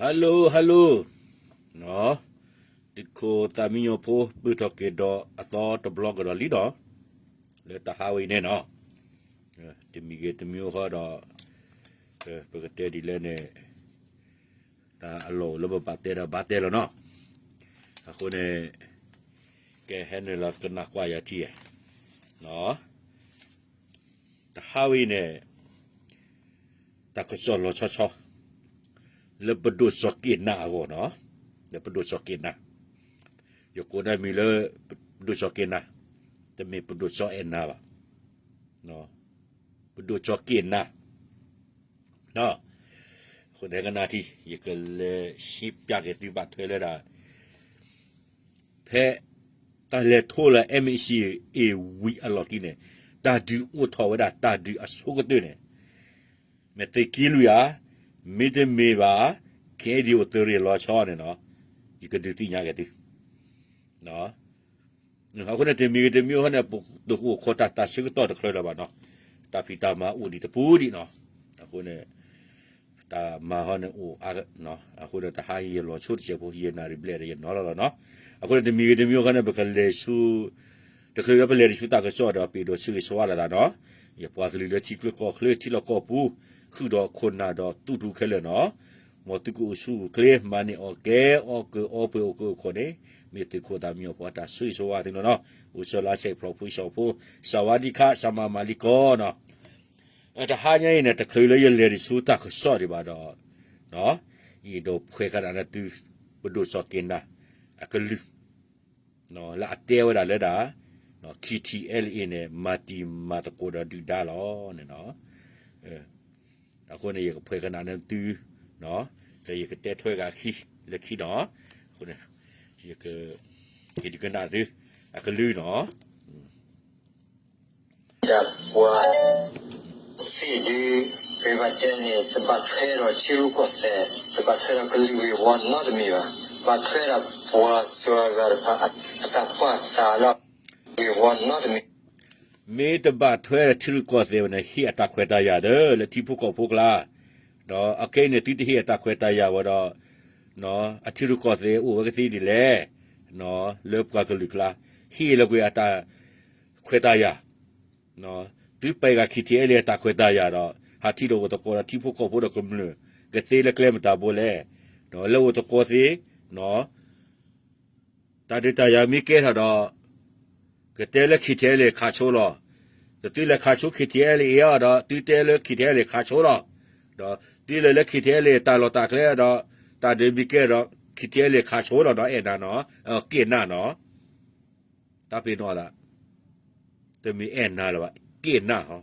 Hello hello, သုးခိၣ်သးမံညီဖိ ပုၢ်ထီၣ်က့ၤဒီးအသီတဘျီကဒီးလံဒီး လၢတဟါဝဲအံၤန့ၣ်နီၤ, တမံၤဂ့ၤတမံၤအိၣ်ဃီဒီး ပကတဲဒ်လဲၣ်န့ၣ် တၢ်အလီၢ်အိၣ်လၢပဘၣ်တဲဒီးဘၣ်တဲလီၤနီၤ, အဃိန့ၣ် ကဟဲနုာ်လီၤကနၣ်ကွၢ်ယၤထံဧါ, တဟါဝဲအံၤန့ၣ် တၢ်ကစီၣ်လီၤဆီဆီ လၢပဒိၣ်စီၤက့ၣ်နၤအဂီၢ်နီၤ, လၢပဒိၣ်စီၤက့ၣ်နၤ, ယကိးနၢ်မံၤလၢ ပဒိၣ်စီၤက့ၣ်နၤ, တမ့ၢ်ပဒိၣ်စီၤအဲၣ်နၤဘၣ်, ပဒိၣ်စီၤက့ၣ်နၤ, အဃိန့ၣ်ကနၣ်ထံ ယကလဲၤရှင်းပြက့ၤသုဘၣ်ထွဲလၢဒၣ် ဖဲတၢ်လဲၤထီၣ်လၢ MCA ဝံၤအလီၢ်ခံန့ၣ် တၢ်ဒုးအိၣ်ထီၣ်ဝဲဒၣ်တၢ်ဒုးအဆိကတၢၢ်န့ၣ် မ့ၢ်သုးက့လွံၢ်ဧါ, မ့တမ့ၢ်ဘၣ် KNDO သုးရ့ၣ်လီၤဆီန့ၣ်နီၤ, ယကဒုးသ့ၣ်ညါက့ၤသု အဃိန့ၣ် တမံၤဂ့ၤတမံၤအိၣ်ဃီန့ၣ် ပတအိၣ်ခိးတၢ်တၢ်ဆၢကတီၢ်တချုးလၢၤဘၣ်နီၤ, တၢ်ဖံးတၢ်မၤအိၣ်ဒံးတပူၤဒံးနီၤ, အဃိန့ၣ် တၢ်မၤဟီန့ၣ်အိၣ်အါ, အဃိန့ၣ် တဟါအံၤယလီၤဆိတစဲးဖိ ယနၣ်ရံၣ်ဘျဲၣ်ဒီးယနီၤလီၤလီၤနီၤ, အဃိန့ၣ် တမံၤဂ့ၤတမံၤအိၣ်ဃီန့ၣ် ပကလဲၤဆူ တချုးလၢပလဲၤတဆူတၢ်ကစီၣ်ဒီး ပ့ၤဒိးဆၢဂ့ၤဆၢဝါလၢ်လၢ်နီၤ, ယပှၤကလုာ်လၢထံချၢကီၢ်ချၢ ထံလီၢ်ကီၢ်ပူၤ ဃုာ်ဒီးခိၣ်နၢ်ဒီးသူၣ်ဒူခဲလၢာ်နီၤ, မ်သုကအိၣ်ဆူၣ်အိၣ်ချ့ မၤန့ၢ်အီၣ်ကဲ အီၣ်ကၢအီပှဲၤအိၣ်ကၢအိၣ်ခိးန့ၣ် မ့ၢ်သုးခိၣ်သးမံညီဖိအတၢ်ဆၢဂ့ၤဆၢဝါသုလီၤနီၤ, အိၣ်ဆၢလါဆဲးဖျိးဖိဆှီဖိ စဝါဒံခါ စမၤမၤလံကီနီၤ, တဟါညါအံၤန့ၣ် တချုးလၢယလဲၤတဆူတၢ်ကစီၣ်ဒံးဘၣ်ဒီး ယအဲၣ်ဒိးဖှဲးကနၣ်န့ၢ်သု ပဒိၣ်စီၤက့ၤနၤ အကလုၢ် လၢအတဲဝဲဒၣ်လၢဒၣ် KTLA န့ၣ် မၤတံၤမၤသကိးဒီးဒုၣ်ဒါလီၤန့ၣ်နီၤ, အဃိန့ၣ် ယကဖှဲးကနၣ်န့ၢ်သု ဒီးယကတဲထွဲဂၤခံလၢခံနီၤ, အဃိန့ၣ် ယက က့ၤဒုးကနၣ်သု အကလုၢ်နီၤ ဒၣ်ပှၤ သ့ၣ်ဒု ပဘၣ်တဲန့ၣ် တဘၣ်ထွဲဒီးထံရူၢ်ကီၢ်သဲး, တဘၣ်ထွဲဒီးကလုာ်ဂ့ၢ်ဝီနီတမံၤဘၣ်. ဘၣ်ထွဲဒၣ်ပှၤစှၤဂၤတဖၣ် အတၢ်ပာ်သးလၢဂ့ၢ်ဝီနီတမံၤ မ့ၢ်တဘၣ်ထွဲဒီးထံရူၢ်ကီၢ်သဲးဝဲန့ၣ် ဟ့ၣ်အတၢ်ခွဲးတၢ်ယာ်ဒီး လၢထံဖိကီၢ်ဖိကျါ, ဒီးအခဲအံၤန့ၣ် သုတဟ့ၣ်အတၢ်ခွဲးတၢ်ယာ်ဝဲဒီး အထံရူၢ်ကီၢ်သဲးအိၣ်ဝဲကသ့ဒ်လဲၣ်, လၢပှၤကလုာ်ကျါ ဟ့ၣ်လီၤကွံာ်အတၢ်ခွဲးတၢ်ယာ်, သုပာ်ဂၤ KTLA အတၢ်ခွဲးတၢ်ယာ်ဒီး ဟးထံၣ်ဒီးအိၣ်သကိးဒီးထံဖိကီၢ်ဖိဒီးကမျၢၢ် ကသ့လၢကျဲမတၤဘိလဲၣ်, လၢအိၣ်သကိးသ့ တၢ်ဒုးတၢ်ယၤမ့ၢ်ကဲထီၣ်ဒီး ကတဲလၢ KTLA ခးဆိလီၤ. ဒီးသုလဲၤခးဆိ KTLA အံၤအီၤဒီး သုတဲလၢ KTLA ခးဆိလီၤ. ဒီးသုလဲၤလၢ KTLA တၢ်လီၢ်တၢ်ကျဲဒီး တၢ်ဒုးမ့ၢ်ကဲဒီး KTLA ခးဆိလီၤနီၤ အဲၣ်နၤနီၤ, က့ၣ်နၤနီၤ, တၢ်ပ့ၤနီၣ်သး တမ့ၢ်အဲၣ်နၤလၢၤဘၣ် က့ၣ်နၤဟီ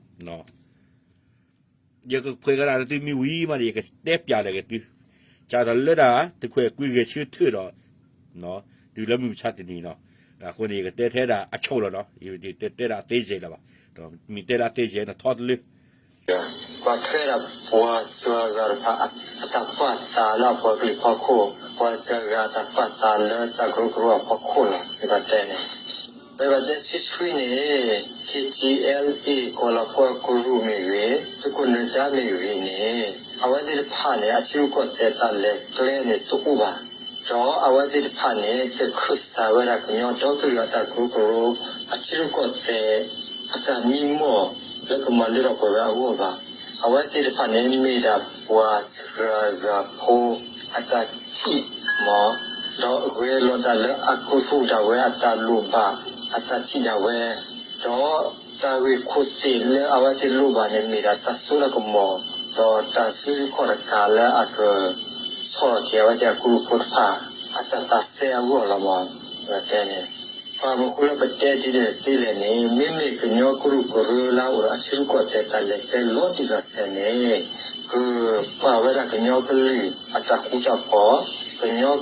ယကဖှဲးကနၣ်ဒီးသုမ့ၢ်ဝံၤမးန့ၣ် ယကတဲပျးလၢက့ၤသု, ကၢ်ဒီးလၢဒၣ် သုးခွဲးကွံဂဲၤဆၢထၢၣ်ဒီး တုၤလၢမုၢ်မဆါတနံၤနီၤ, အဃိန့ၣ် ယကတဲထဲဒၣ်အဆိလီၤနီၤ, ယတဲတဲဒၣ်သ့ယဲၢ်လၢၤဘၣ်, မ့ၢ်တဲဒၣ်သ့ယဲၢ်န့ၣ်ထီတလၢ ဘၣ်ထွဲဒၣ်ပှၤစှၤဂၤတဖၣ် အတၢ်ပာ်သးလၢအပှၤကလုာ်ဖီခိၣ်, ပှၤစှၤဂၤအတၢ်ပာ်သးလၢတၢ်ကရၢကရိအဖီခိၣ်လီၤ. ပဘၣ်တဲန့ၣ် ပဘၣ်တဲဆံဆံန့ၣ် KTLA ကီၢ်လီၤပှီၢ်ကရူၢ်မ့ၢ်ဂ့ၤ, သုးခိၣ်နၢၤဒါမ့ၢ်ဂ့ၤန့ၣ် အဝဲသ့ၣ်တဖၣ်န့ၣ် အထံရူၢ်ကီၢ်သဲးတၢ်လဲၤကျဲန့ၣ်တအိၣ်ဘၣ်, ဒီးအဝဲသ့ၣ်တဖၣ်န့ၣ် တခၢၣ်စးဝဲဒၣ်ကညီဒီကလုာ်အတၢ်ကရၢကရိ အထံရူၢ်ကီၢ်သဲး အတၢ်မံမီၢ်လၢကမၤလၢထီၣ်ပှဲၤဝဲအဂီၢ်ဘၣ်. အဝဲသ့ၣ်တဖၣ်န့ၣ် မ့ၢ်ဒၣ်ပှၤစှၤဂၤဖိ အတၢ်ထံၣ်မီၢ်, ဒီးဂဲၤလိာ်တၢ်လၢအကရူၢ်ဒၣ်ဝဲအတၢ်လိၣ်ဘၣ် အတၢ်ထံၣ်ဒၣ်ဝဲ, ဒီးတၢ်ဂ့ၢ်ခိၣ်သ့ၣ်လၢအဝဲသ့ၣ်လိၣ်ဘၣ်န့ၣ် မ့ၢ်ဒၣ်တၢ်စိတၢ်ကမီၤ ဒီးတၢ်စုဆူၣ်ခီၣ်တကးလၢအက ဆီၣ်ထီၣ်က့ၤအဝဲသ့ၣ်အကရူၢ်ဖိတဖၣ် အတၢ်သးစဲအဂီၢ်လီၤမီၢ်. တဲန့ၣ် ပှၤမုၢ်ဃိလၢပတဲဒ်လဲၣ်ဒ်လဲၣ်န့ၣ် မ့မ့ၢ်ကညီကရူၢ်ကရၢလၢအအိၣ်ဒီးအထံရူၢ်ကီၢ်သဲးတၢ်လဲၤကျဲလီၤတံၢ်လီၤဆဲးန့ၣ် ကပာ်ဝဲဒၣ်ကညီကလုာ်အတၢ်ဃူတၢ်ဖိး, ကညီကလုာ်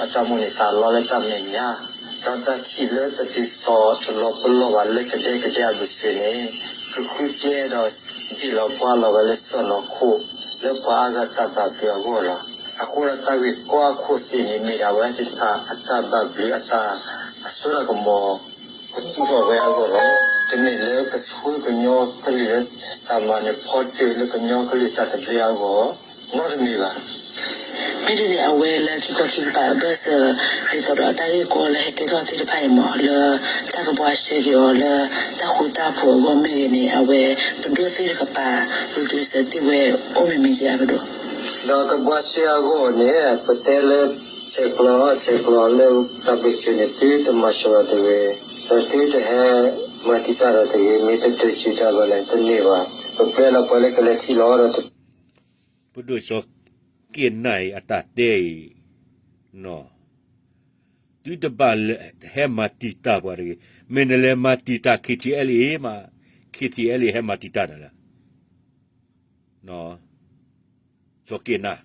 အတၢ်မိၣ်န့ၢ်သးလီလၢတၢ်မဲာ်ညါ, ဒီးတၢ်ထံၣ်လၢတတုၤသိးတလီၤပလိာ်ဘၣ်လၢကဒဲကဒဲအဘၢၣ်စၢၤန့ၣ် ကဃုကျဲဒီးဘ့ၣ်လီၤဘှါလီၤဝဲလၢစီၢ်နီၤခိၣ် လၢပှၤအါဂၤတၢ်ဘၣ်ဘျုးအဂီၢ်လီၤ. အဃိဒီးတၢ်ဂ့ၢ်ကီအခိၣ်သ့ၣ်န့ၣ် မ့ၢ်ဒၣ်ဝဲသ့ၣ်တဖၣ်အတၢ်ဘၣ်ဘျုးအတၢ် အစိတၢ်ကမီၤ ကသူၣ်ထီၣ်ဝဲအဂီၢ်လီၤ. တမ့ၢ်လၢကဆှၢကညီကလုာ်လၢတၢ်မၤနၢၤဖီတၢၣ်လၢကညီကလုာ်တၢ်သဘျ့အဂီၢ် နီတမံၤဘၣ်. မ့ၢ်ဒ်န့ၣ် အဝဲလၢခံခီခံကပၤအဘၢၣ်စၢၤ ဒ်သိးဒီးအတၢ်ဂ့ၢ်ကီလၢဟဲကဲထီၣ်သ့ၣ်တဖၣ်အံၤမ့ၢ် လၢတၢ်ကဘှါရှဲက့ၤအီၤလၢတၢ်ဃူတၢ်ဖိးအဂီၢ်မ့ၢ်ဂ့ၤန့ၣ် အဝဲပဒိၣ်သ့ၣ်တကပၤ ဂုာ်ကျဲးစၢးတ့ၢ်ဝဲအိၣ်မ့ၢ်မ့ၢ်ဧါပဒိၣ်. ဒီးကဘှါရှဲအဂီၢ်န့ၣ် ပတဲလၢ ဆဲးကျိး ဆဲးကျိးလၢတၢ်ဘၢၣ်စၢၤန့ၣ် သုတမၤစၢၤဒီးတဂ့ၤ, ဒီးသုတဟဲမၤတံာ်တာ်ဒီးတဂ့ၤ, မ့ၢ်တဒုးဆူၣ်တၢ်ဘၣ်လဲၣ် တန့ၢ်ဘၣ်. ပပျဲလီၤပှၤလၢကလဲၤထံၣ်လီၤဒီး ပဒိၣ်စီၤက့နၢ်အံၤအတၢ်တဲအံၤ, သုတဘၣ်ဟဲမၤတံာ်တာ်ပှၤတဂ့ၤ. မ့ၢ်နလဲၤမၤတံာ်တာ် K T L A မး, K T L A ဟဲမၤတံာ်တာ်နၤလၢ စီၤက့နၢ်,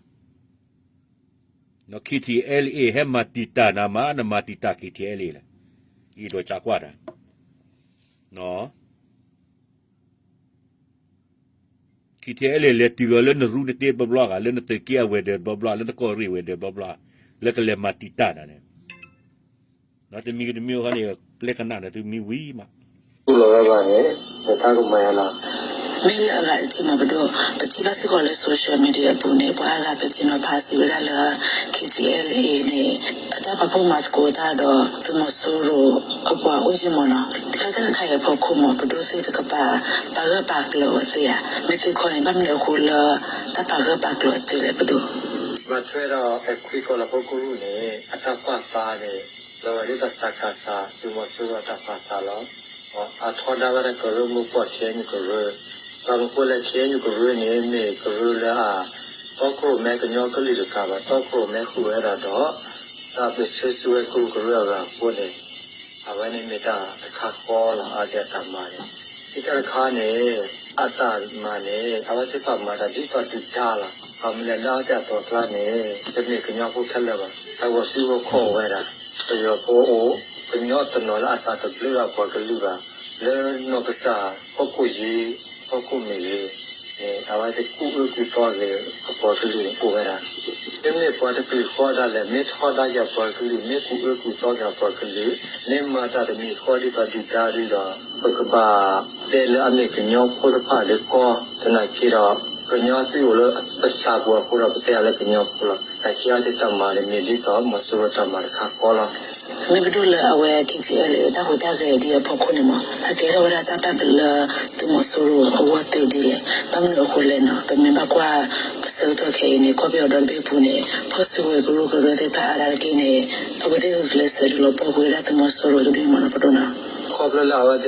K T L A ဟဲမၤတံာ်တာ်နၤမး နမၤတံာ်တာ် K T L A လဲၣ်, အံၤဒီးဆါကွၢ်တၢ် K T L A လဲၤတုၤဂီၤလၢနရူနတ့တဘျီဘျီဂၤ, လၢနသုးက့အဝဲၤဒၢးတဘျီဘျီ, လၢနကီၢ်ရ့ၣ်ဝဲၤဒၢးတဘျီဘျီ, လၢကလဲၤမၤတံာ်တာ်နၤန့ၣ်, တမံၤတမံၤဃီန့ၣ် ပျဲကနၣ်န့ၣ် သုမံဝံၤမး လီၤဝဲဘၣ်န့ၣ် တၢ်ကမၤယါလီၤ. မ့ၢ်လၢအဂၤတထံၣ်မးပဒိၣ်, ပထံၣ်ဘၣ်စ့ၢ်ကီးလၢ social media အပူၤန့ၣ် ပှၤအါဂၤပဲာ်ထံနီၤဖးစံးဝဲဒၣ်လၢ K T L A န့ၣ် အတၢ်ပာ်ဖှိၣ်မၤသကိးတၢ်ဒီးသုးမီၤစိရိၤအပှၤအိၣ်က့မ့ၢ်နီၤ, လၢတၢ်တခါအံၤအဖီခိၣ်မ့ၢ် ပဒိၣ်သ့ၣ်တကပၤ ပာ်ဂၢၢ်ပာ်ကျၢၤအီၤသ့ဧါ, မ့ၢ်သ့ၣ်ခီန့ၣ် ဘၣ်မနုၤအဃိလၢတၢ်ပာ်ဂၢၢ်ပာ်ကျၢၤအီၤသ့လဲၣ်ပဒိၣ်. ဘၣ်ထွဲဒီးအခွံကီၢ်လီၤဖိကရူၢ်န့ၣ် အတၢ်ပာ်သးန့ၣ် လီၤဂာ်ဒ်သိးစကစ သုးမီၤစိရိၤအတၢ်ပာ်သးလီၤ. အထီဒါဝဲဒၣ်ကရၢမိၢ်ပှၢ် K N U ကရၢ, ဘၣ်မနုၤဃိလဲၣ် K N U ကရၢန့ၣ် မ့ၢ်ကရၢလၢအ တီခိၣ်ရိၣ်မဲကညီကလုာ်တကပၤဘၣ်, တီခိၣ်ရိၣ်မဲဃုာ်ဝဲဒၣ်ဒီး တၢ်ပၢၢ်ဆၢစုဝဲၤကရူၢ်ကရၢအဂၤအဃိန့ၣ် အဝဲန့ၣ်မ့ၢ်တၢ်တခါဃီလီၤ. အဝဲသ့ၣ်အတၢ်မၤန့ၣ် ခံခါတခါန့ၣ် အတၢ်မၤန့ၣ် အဝဲသ့ၣ်တဖၣ်မၤတၢ်ဒ်သိးဒုၣ်ဒါလီၤ. ဘၣ်မနုၤလဲၣ်လၢအတၢ်အသီၣ်ကျါန့ၣ် တမ့ၢ်ကညီဖိခဲလၢာ်ဘၣ်, တၢ်ဂီၤစုဂီၤခီၣ်အိၣ်ဝဲဒၣ်, ပယီၤဖိအိၣ်, ကညီတနီၤလၢအသးတဘျုးဘၣ်ပှၤကလုာ်ဘၣ်, လၢနီၢ်ကစၢ်ဟီၣ်ခိၣ်ယံၤ ဟီၣ်ခိၣ်မ့ၢ်ဂ့ၤန့ၣ် အဝဲသ့ၣ်ကူၣ်အၢကူၣ်သီက့ၤအပှၤကလုာ်န့ၣ်အိၣ်ဝဲဒၣ်. မ့မ့ၢ်ပှၤတကလုာ်ဃီဒၣ်လဲာ် မ့ၢ်ထီဒါက့ၤအပှၤကလုာ်, မ့ၢ်ကူၣ်အၢကူၣ်သီက့ၤအပှၤကလုာ်, မ့ၢ်မၤတၢ်တမံၤဃီဒ်သိးဒုၣ်ဒါဒီး ပကဘၣ်တဲလၢအမ့ၢ်ကညီဖိတဖၣ်လၢကီ, သနာ်က့ဒီး ကညီသုအိၣ်လၢပစၢ်ပူၤအဃိဒီး ပတဲအီၤလၢကညီဖိလီၤ. သနာ်က့အဝဲသ့ၣ်တၢ်မၤန့ၣ် မ့ၢ်ဒ်သိးမီၤစိရိၤတၢ်မၤတခါဃီလီၤ. မ့ၢ်ပဒိၣ်လၢအဝဲ K T L A တၢ်ဟူးတၢ်ဂဲၤဒ်အဖီခိၣ်န့ၣ်မး အကဲထီၣ်ဝဲဒၣ်တၢ်ပာ်ဘျုးလၢ သုးမီၤစိရိၤအဂီၢ်သ့ဒ်လဲၣ်. ဘၣ်မနုၤအဃိလဲၣ်နီၤ, ပမ့ၢ်ဘၣ်ကွၢ်ဆၢကတီၢ်ခဲအံၤန့ၣ် ကီၢ်ပယီၤဒီတဘ့ၣ်အပူၤန့ၣ် ဖီၣ်စုကဝဲၤကရူၢ်ကရၢသ့ၣ်တဖၣ်အါဒၣ်တက့ၢ်န့ၣ် အဝဲသ့ၣ်ဂုာ်ကျဲးစၢးဒုးလီၤပှီၢ်ကွံာ်ဝဲဒၣ်သုးမီၤစိရိၤတဒူၣ်မးနီၤ ပဒိၣ်နီၤ. ခီဖျိလၢအဝဲသ့ၣ်တဖၣ်အတၢ်မၤမ့ၢ်ဒ်သိးမီၤစိ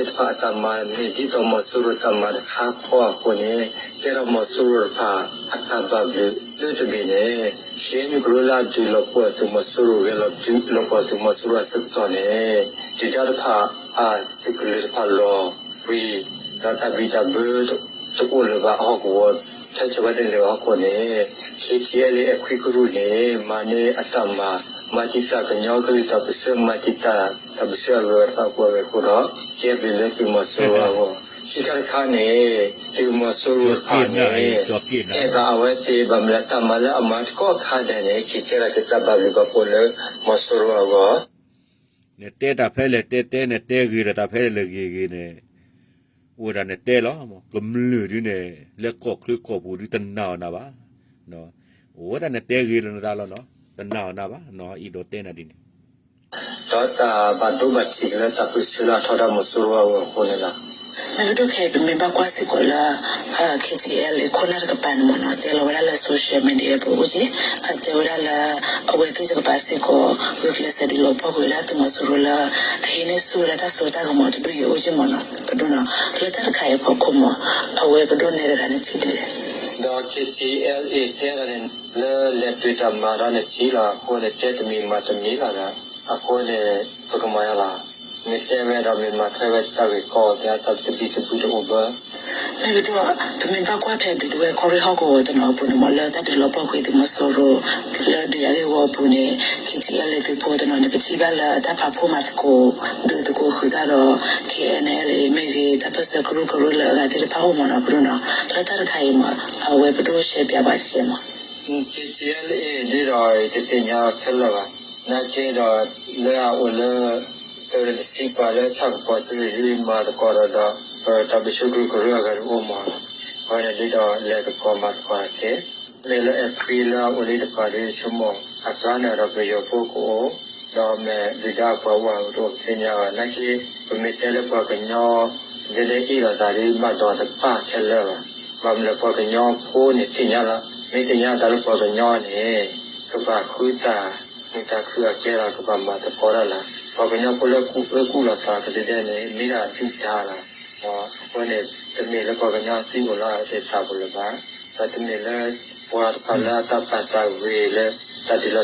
ရိၤတၢ်မၤတခါဃီအဃိန့ၣ် ကဲထီၣ်မီၤစိရိၤတဖၣ်အတၢ်ဘၣ်ဘျုးလၢတဘ့ၣ်န့ၣ် ကဲနုာ်ကရၢလၢအဒုးလီၤပှီၢ်သုးမီၤစိရိၤ ဂဲၤလီၤဒုးလီၤပှီၢ်သုးမီၤစိရိၤအဆၢကတီၢ်န့ၣ် ဒုၣ်ဒါတဖၣ်အသုးကလၢၤတဖၣ်လီၤဝံၤ ဒီးတၢ်ဘံၣ်တၢ်ဘၢတအိၣ်လၢၤဘၣ်အဟီၣ်ကဝီၤ ထဲစၢၤဝဲတလဲၤဘၣ်အဟီၣ်ကဝီၤန့ၣ် K T L A အခွံကရူၢ်န့ၣ် မၤန့ၢ်အတၢ်မၤ မၤတံာ်တာ်ကညီကလုာ်တၢ်ပၢၢ်ဆၢ မၤတံာ်တာ်တၢ်ပၢၢ်ဆၢအဂုၤအဂၤတဖၣ်အဃိဒီး ကဲဘျုးလၢသုးမီၤစိရိၤအဂီၢ်. ခံခါတခါန့ၣ် သုးမီၤစိရိၤတဖၣ်န့ၣ် အဲၣ်ဘၣ်အဝဲသ့ၣ်ဘၣ်မနုၤတၢ်မၤလၢအမၤတကီၢ်ခါဒဲးန့ၣ် က့ၤကဲထီၣ်က့ၤတၢ်ဘၣ်ဘျုးဘၣ်ဖှိၣ်လၢမီၤစိရိၤအဂီၢ် နတဲတၢ်ဖဲလဲၣ်တဲတဲ နတဲဂ့ၤဒီးတၢ်ဖဲလဲၣ်ဂ့ၤဂ့ၤန့ၣ် အိၣ်ဝဲဒၣ်နတဲလီၤ. ကမျၢၢ်ဒုန့ၣ် လၢကီၢ်ချၢကီၢ်ပူၤဒုတနာ်အီၤနၤဘၣ်. အိၣ်ဝဲဒၣ်နတဲဂ့ၤဒီးနသးလီၤနီၤ, တနာ်အီၤနၤဘၣ်နီၤ, အံၤဒီးတဲနၤဒ်န့ၣ် ဒီးတၢ်ဘၣ်ဒိဘၣ်ထံးက့ၤလၢတၢ်ပၢၢ်ဆၢလၢအထီဒါမီၤစိရိၤအဂီၢ်အဃိန့ၣ်လီၤ. မ့ၢ်ပဒိၣ်ခဲအံၤ ပမ့ၢ်ဘၣ်ကွၢ်စ့ၢ်ကီးလၢ K T L A ခိၣ်နၢ်တကပၤန့ၣ်မ့ၢ်နီၤ တဲလီၤဝဲဒၣ်လၢ social media အပူၤအိၣ်က့ၤ အတဲဝဲဒၣ်လၢ အဝဲသ့ၣ်တကပၤစ့ၢ်ကီး ဂုာ်ကျဲးစၢးဒုးလီၤပှီၢ်ကွံာ်ဝဲဒၣ်သုးမီၤစိရိၤလၢ အဟံးန့ၢ်ဆူၣ်ဝဲဒၣ်တၢ်စိတၢ်ကမီၤတဒူၣ်အံၤအိၣ်က့ၤမ့ၢ်နီၤ ပဒိၣ်နီၤ လၢတၢ်တခါအံၤအဖီခိၣ်မ့ၢ် အဝဲပဒိၣ်နဲတဂၤန့ၣ်ထံၣ်ဒ်လဲၣ် ဒီး K T L A တဲဒၣ်န့ၣ် လၢလဲၤပှ့ၤတၢ်မၤဒီးနထံၣ်လီၤ. အဃိန့ၣ် တဲတမံၤမၤတမံၤလီၤ. အဃိန့ၣ် ပကမၤယါလီၤ. မ့ၢ်တဲဝဲဒီးမ့ၢ်မၤထွဲဝဲတၢ်ဂ့ၢ်ကီ တဲတၢ်တဘံၣ်တဘုၣ်တအိၣ်ဘၣ်. မ့ၢ်ပဒိၣ် ပမ့ၢ်ဘၣ်ကွၢ်ဖဲဒုးတဝဲၢ်ကီၢ်ရ့ၣ်ဟီၣ်ကဝီၤတနီၤအပူၤန့ၣ်မ့ၢ် လၢတၢ်ဒုးလီၤပှီၢ်ကွံာ်သုးမီၤစိရိၤ လၢဒုးယၤဂ့ၢ်ဝီအပူၤန့ၣ် K T L A သုးဖိတနီၤန့ၣ် ပထံၣ်ဘၣ်လၢတၢ်ပာ်ဖှိၣ်မၤသကိး ဒုးသကိးဃုာ်တၢ်ဒီး K N L A မ့ၢ်ဂ့ၤ တၢ်ပၢၢ်ဆၢကရူၢ်ကရၢလၢအဂၤသ့ၣ်တဖၣ်အိၣ်မ့ၢ်နီၤ ပဒိၣ်နီၤ လၢတၢ်တခါအံၤမ့ၢ် အဝဲပဒိၣ်ရှဲပၠးပှၤတစဲးမး K T L A ဒ်ဒီးတသ့ၣ်ညါခဲလၢာ်ဘၣ်. နာ်က့ဒီး လၢအအိၣ်လၢ ပတသံကွၢ်လၢဆၣ်ကပီၤသုးရ့ၣ်မၤသကိးဒီးဒီး ပတၢ်ပၢၢ်ဆၢကရူၢ်ကရၢအဂၤတအိၣ်မး အဝဲန့ၣ်ဒ်ဒီးလဲၤသကိးမၤသကိးတက့ၢ်. မ့ၢ်လၢအဲၣ်ခွံလၢအအိၣ်လံတဖၣ်ဒီး ဆိကမိၣ်အကျါန့ၣ်ဒီး ပယီၤဖိကအိၣ်, ဒီးမ့ၢ်ဒုၣ်ဒါပှၤဝးတအိၣ် ပသ့ၣ်ညါဘၣ်. နာ်က့ ပမ့ၢ်တဲလၢပှၤကညီ ဒဲဒဲအ့ၣ်လိာ်သးဒီး ဘၣ်ဒီးတပၣ်ခဲလၢာ်ဘၣ်. ဘၣ်မနုၤလဲၣ် ပှၤကညီဖိန့ၣ်သ့ၣ်ညါလီၤ. မ့ၢ်သ့ၣ်ညါသးလၢပှၤကညီန့ၣ် ကဘၣ်ဃုသး မုာ်သးခုအကဲလီၤ, ကဘၣ်မၤသကိးတၢ်လီၤ. ပှၤကညီဖိလၢကူၣ်အၢကူၣ်လိာ်သးကဒဲဒဲန့ၣ် မ့ၢ်ဒၣ်ဒုၣ်ဒါလီၤ. အဃိန့ၣ် တမ့ၢ်လၢပှၤကညီသံအိၣ်လၢအသးပူၤလၢၤဘၣ်, ဒီးတမ့ၢ်လၢ ပှၤတဖၣ်လၢအတၢ်ပာ်သးဂ့ၤလၢ တၢ်ဒုးလီၤ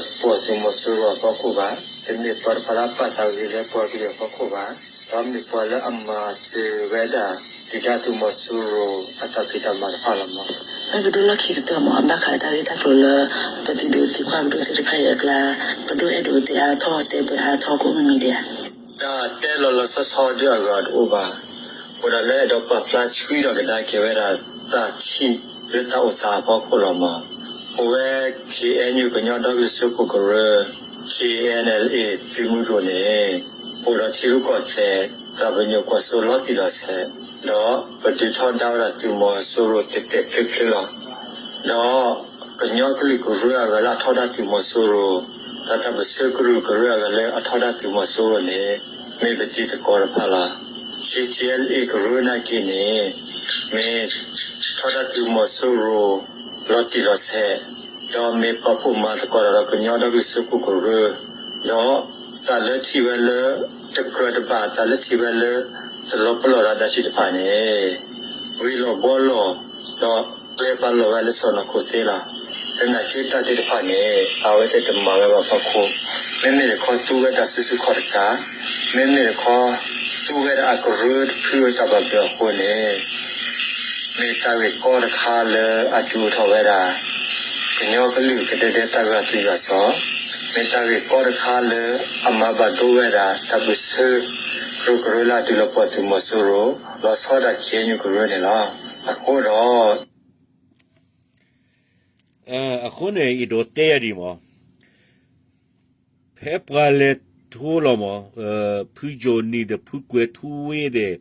ပှီၢ်သုးမီၤစိရိၤအဖီခိၣ်ဘၣ်, တမ့ၢ်ပှၤတဖၣ်လၢအပာ်သးဂ့ၤလၢပှၤကလုာ်အဖီခိၣ်ဘၣ်, ဒီးမ့ၢ်ပှၤလၢအမၤစၢၤဝဲဒၣ် ဒုၣ်ဒါသုးမီၤစိရိၤအတၢ်ဖံးတၢ်မၤတဖၣ်လီၤမး. ပဒိၣ်လီၢ်ခံကတၢၢ်မး ဘၣ်ဃးတၢ်ဂ့ၢ်တၢ်ကျိၤလၢ ပသုးဒုးသံကွၢ်ပဒိၣ်သ့ၣ်တဖၣ်အံၤအကျါ, ပဒိၣ်အဲၣ်ဒိးတဲအါထီၣ်တဲပှဲၤအါထီၣ်ကအိၣ်မ့ၢ်မ့ၢ်ဒံးဧါ. တၢ်တဲလီၤလီၤဆီဆီဒုးအဂၤတအိၣ်ဘၣ်. အိၣ်ဒၣ်လၢအဲၣ်ဒိးပာ်ဖျါဆှံဒီးကဒါက့ၤဝဲဒၣ် တၢ်ထံၣ်လၢတၢ်အိၣ်သးအဖီခိၣ်လီၤမး. အိၣ်ဝဲ ခ့ၣ်အဲၣ်ယူၣ် ကညီဒီကလုာ်စၢဖှိၣ်ကရၢ, ခ့ၣ်အဲၣ်အၣ်အၣ်လ်အ့ သုးမုၢ်ဒိၣ်န့ၣ် အိၣ်ဒီးထံရူၢ်ကီၢ်သဲး တၢ်ပညိၣ်ကွၢ်စိလီၤတံၢ်လီၤဆဲး, ဒီးပဒုးထီဒါဝဲဒၣ်သုးမီၤစိရိၤတဲာ်တဲာ်ဖျုးဖျုးလီၤ. ဒီး ကညီကလုာ်ကရၢအဂၤလၢအထီဒါသုးမီၤစိရိၤ, ဒီးတၢ်ပၢဆှၢကရူၢ်ကရၢအဂၤလၢအထီဒါသုးမီၤစိရိၤန့ၣ် မ့ၢ်ပတံၤသကိးတဖၣ်လီၤ. ခ့ၣ်အဲၣ်ယူၣ် ကရၢနာ်က့န့ၣ် မ့ၢ်ထီဒါသုးမီၤစိရိၤ လီၤတံၢ်လီၤဆဲး, ဒီးမ့ၢ်ပာ်ဖှိၣ်မၤသကိးတၢ်ဒီးကညီဒီကလုာ်စၢဖှိၣ်ကရၢ, ဒီးတၢ်လၢထံၣ်ဝဲလၢ တကြၢးတဘၣ် တၢ်လၢထံၣ်ဝဲလၢ တလီၤပလိာ်သးဒၣ်သ့ၣ်တဖၣ်န့ၣ် ဂ့ၤလီၤဘှီလီၤ ဒီးကျဲပာ်လီၤဝဲလၢစီၢ်နီၤခိၣ်သ့လီၤ. သနာ်က့တၢ်သ့ၣ်တဖၣ်န့ၣ် အဝဲသ့ၣ်တမၤဝဲဘၣ်အဖီခိၣ်, မ့မ့ၢ်တခီသူဝဲတၢ်စုဆူၣ်ခီၣ်တကး, မ့မ့ၢ်တခီ သူဝဲဒၣ်အကရၢတဖုအတၢ်ဘၣ်ဘျုးအဃိန့ၣ် မ့ၢ်တၢ်ဂ့ၢ်ကီတခါလၢအဒုးအိၣ်ထီၣ်ဝဲဒၣ် ကညီကလုာ်ကဒဲဒဲတၢ်ဂာ်သွံၣ်ဂာ်စီၤ, မ့ၢ်တၢ်ဂ့ၢ်ကီတခါလၢအမၤဘၣ်ဒိဝဲဒၣ် တၢ်ပၢဆှၢ ကရူၢ်ကရၢလၢအဒုးလီၤပှီၢ်သုးမီၤစိရိၤ လီၤဆီဒၣ် ခ့ၣ်အဲၣ်ယူၣ် ကရၢန့ၣ်လီၤ. အဃိဒီး အဃိန့ၣ် ယအဲၣ်ဒိးတဲယၤဒ်မး ဖဲပှၤလဲၤထိလီၤမး ဖုကၠိနံၤဒီး ဖုကွဲၤထူဝ့ဒီး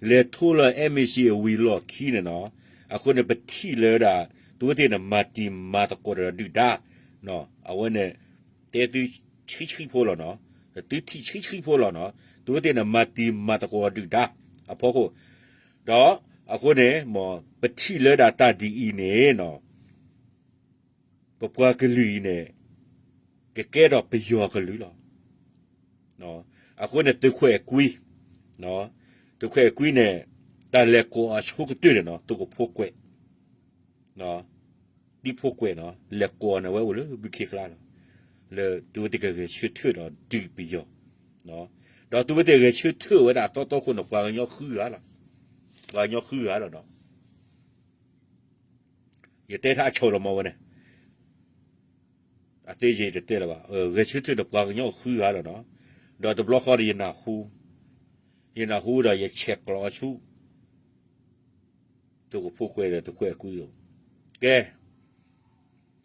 လဲၤထိလီၤ MAC အဝံၤလီၢ်ခံန့ၣ်နီၤ, အဃိန့ၣ် ပထံၣ်လၢဒၣ် သုဝဲသ့ၣ်န့ၣ် မၤတံၤမၤသကိးဒီးဒုၣ်ဒါ, အဝဲန့ၣ် တဲသုဆှံဆှံဖိလီၤနီၤ, သုထံၣ်ဆှံဆှံဖိလီၤနီၤ, သုဝဲသ့ၣ်န့ၣ် မၤတံၤမၤသကိးဒီးဒုၣ်ဒါအဖီခိၣ်, ဒီးအဃိန့ၣ် ပထံၣ်လၢဒၣ်တၢ်ဒ်အံၤန့ၣ်နီၤ ပပှၤကလုာ်အံၤန့ၣ် ကကဲထီၣ်ပယီၤကလုာ်လီၤ. အဃိန့ၣ် သုးခွဲးကွံ, သုးခွဲးကွံန့ၣ် တၢ်လဲၤကိးအဆိကတၢၢ်န့ၣ်နီၤ သုးကဖိကွဲး, တံၤဖိကွဲးနီၤ လဲၤကိးန့ၣ် ဝဲအိၣ်လၢဘုခ့ကျါလီၤ. လၢသုဝဲသ့ၣ်ကဂဲၤဆၢထၢၣ်ဒီးဒုးပယီၤ, ဒီးသုဝဲသ့ၣ်ဂဲၤဆၢထၢၣ်ဝဲဒၣ်အသီသီခိၣ်န့ၣ် ပှၤကညီဃုဂၤလီၤ. ပှၤကညီဃုဂၤလီၤနီၤ. ယတဲထါအဆိလီၤမးဝဲန့ၣ်, အသ့ယတတဲလၢၤဘၣ်, ဂဲၤဆၢထၢၣ်ဒီးပှၤကညီဃုဂၤလီၤနီၤ. ဒီးတဘျီဃီဒီးယနၢ်ဟူ, ယနၢ်ဟူဒီးယဆဲးကျိးအဆူၣ် သုးကဖိကွဲးဒီးသုးခွဲးကွံ, ကဲ,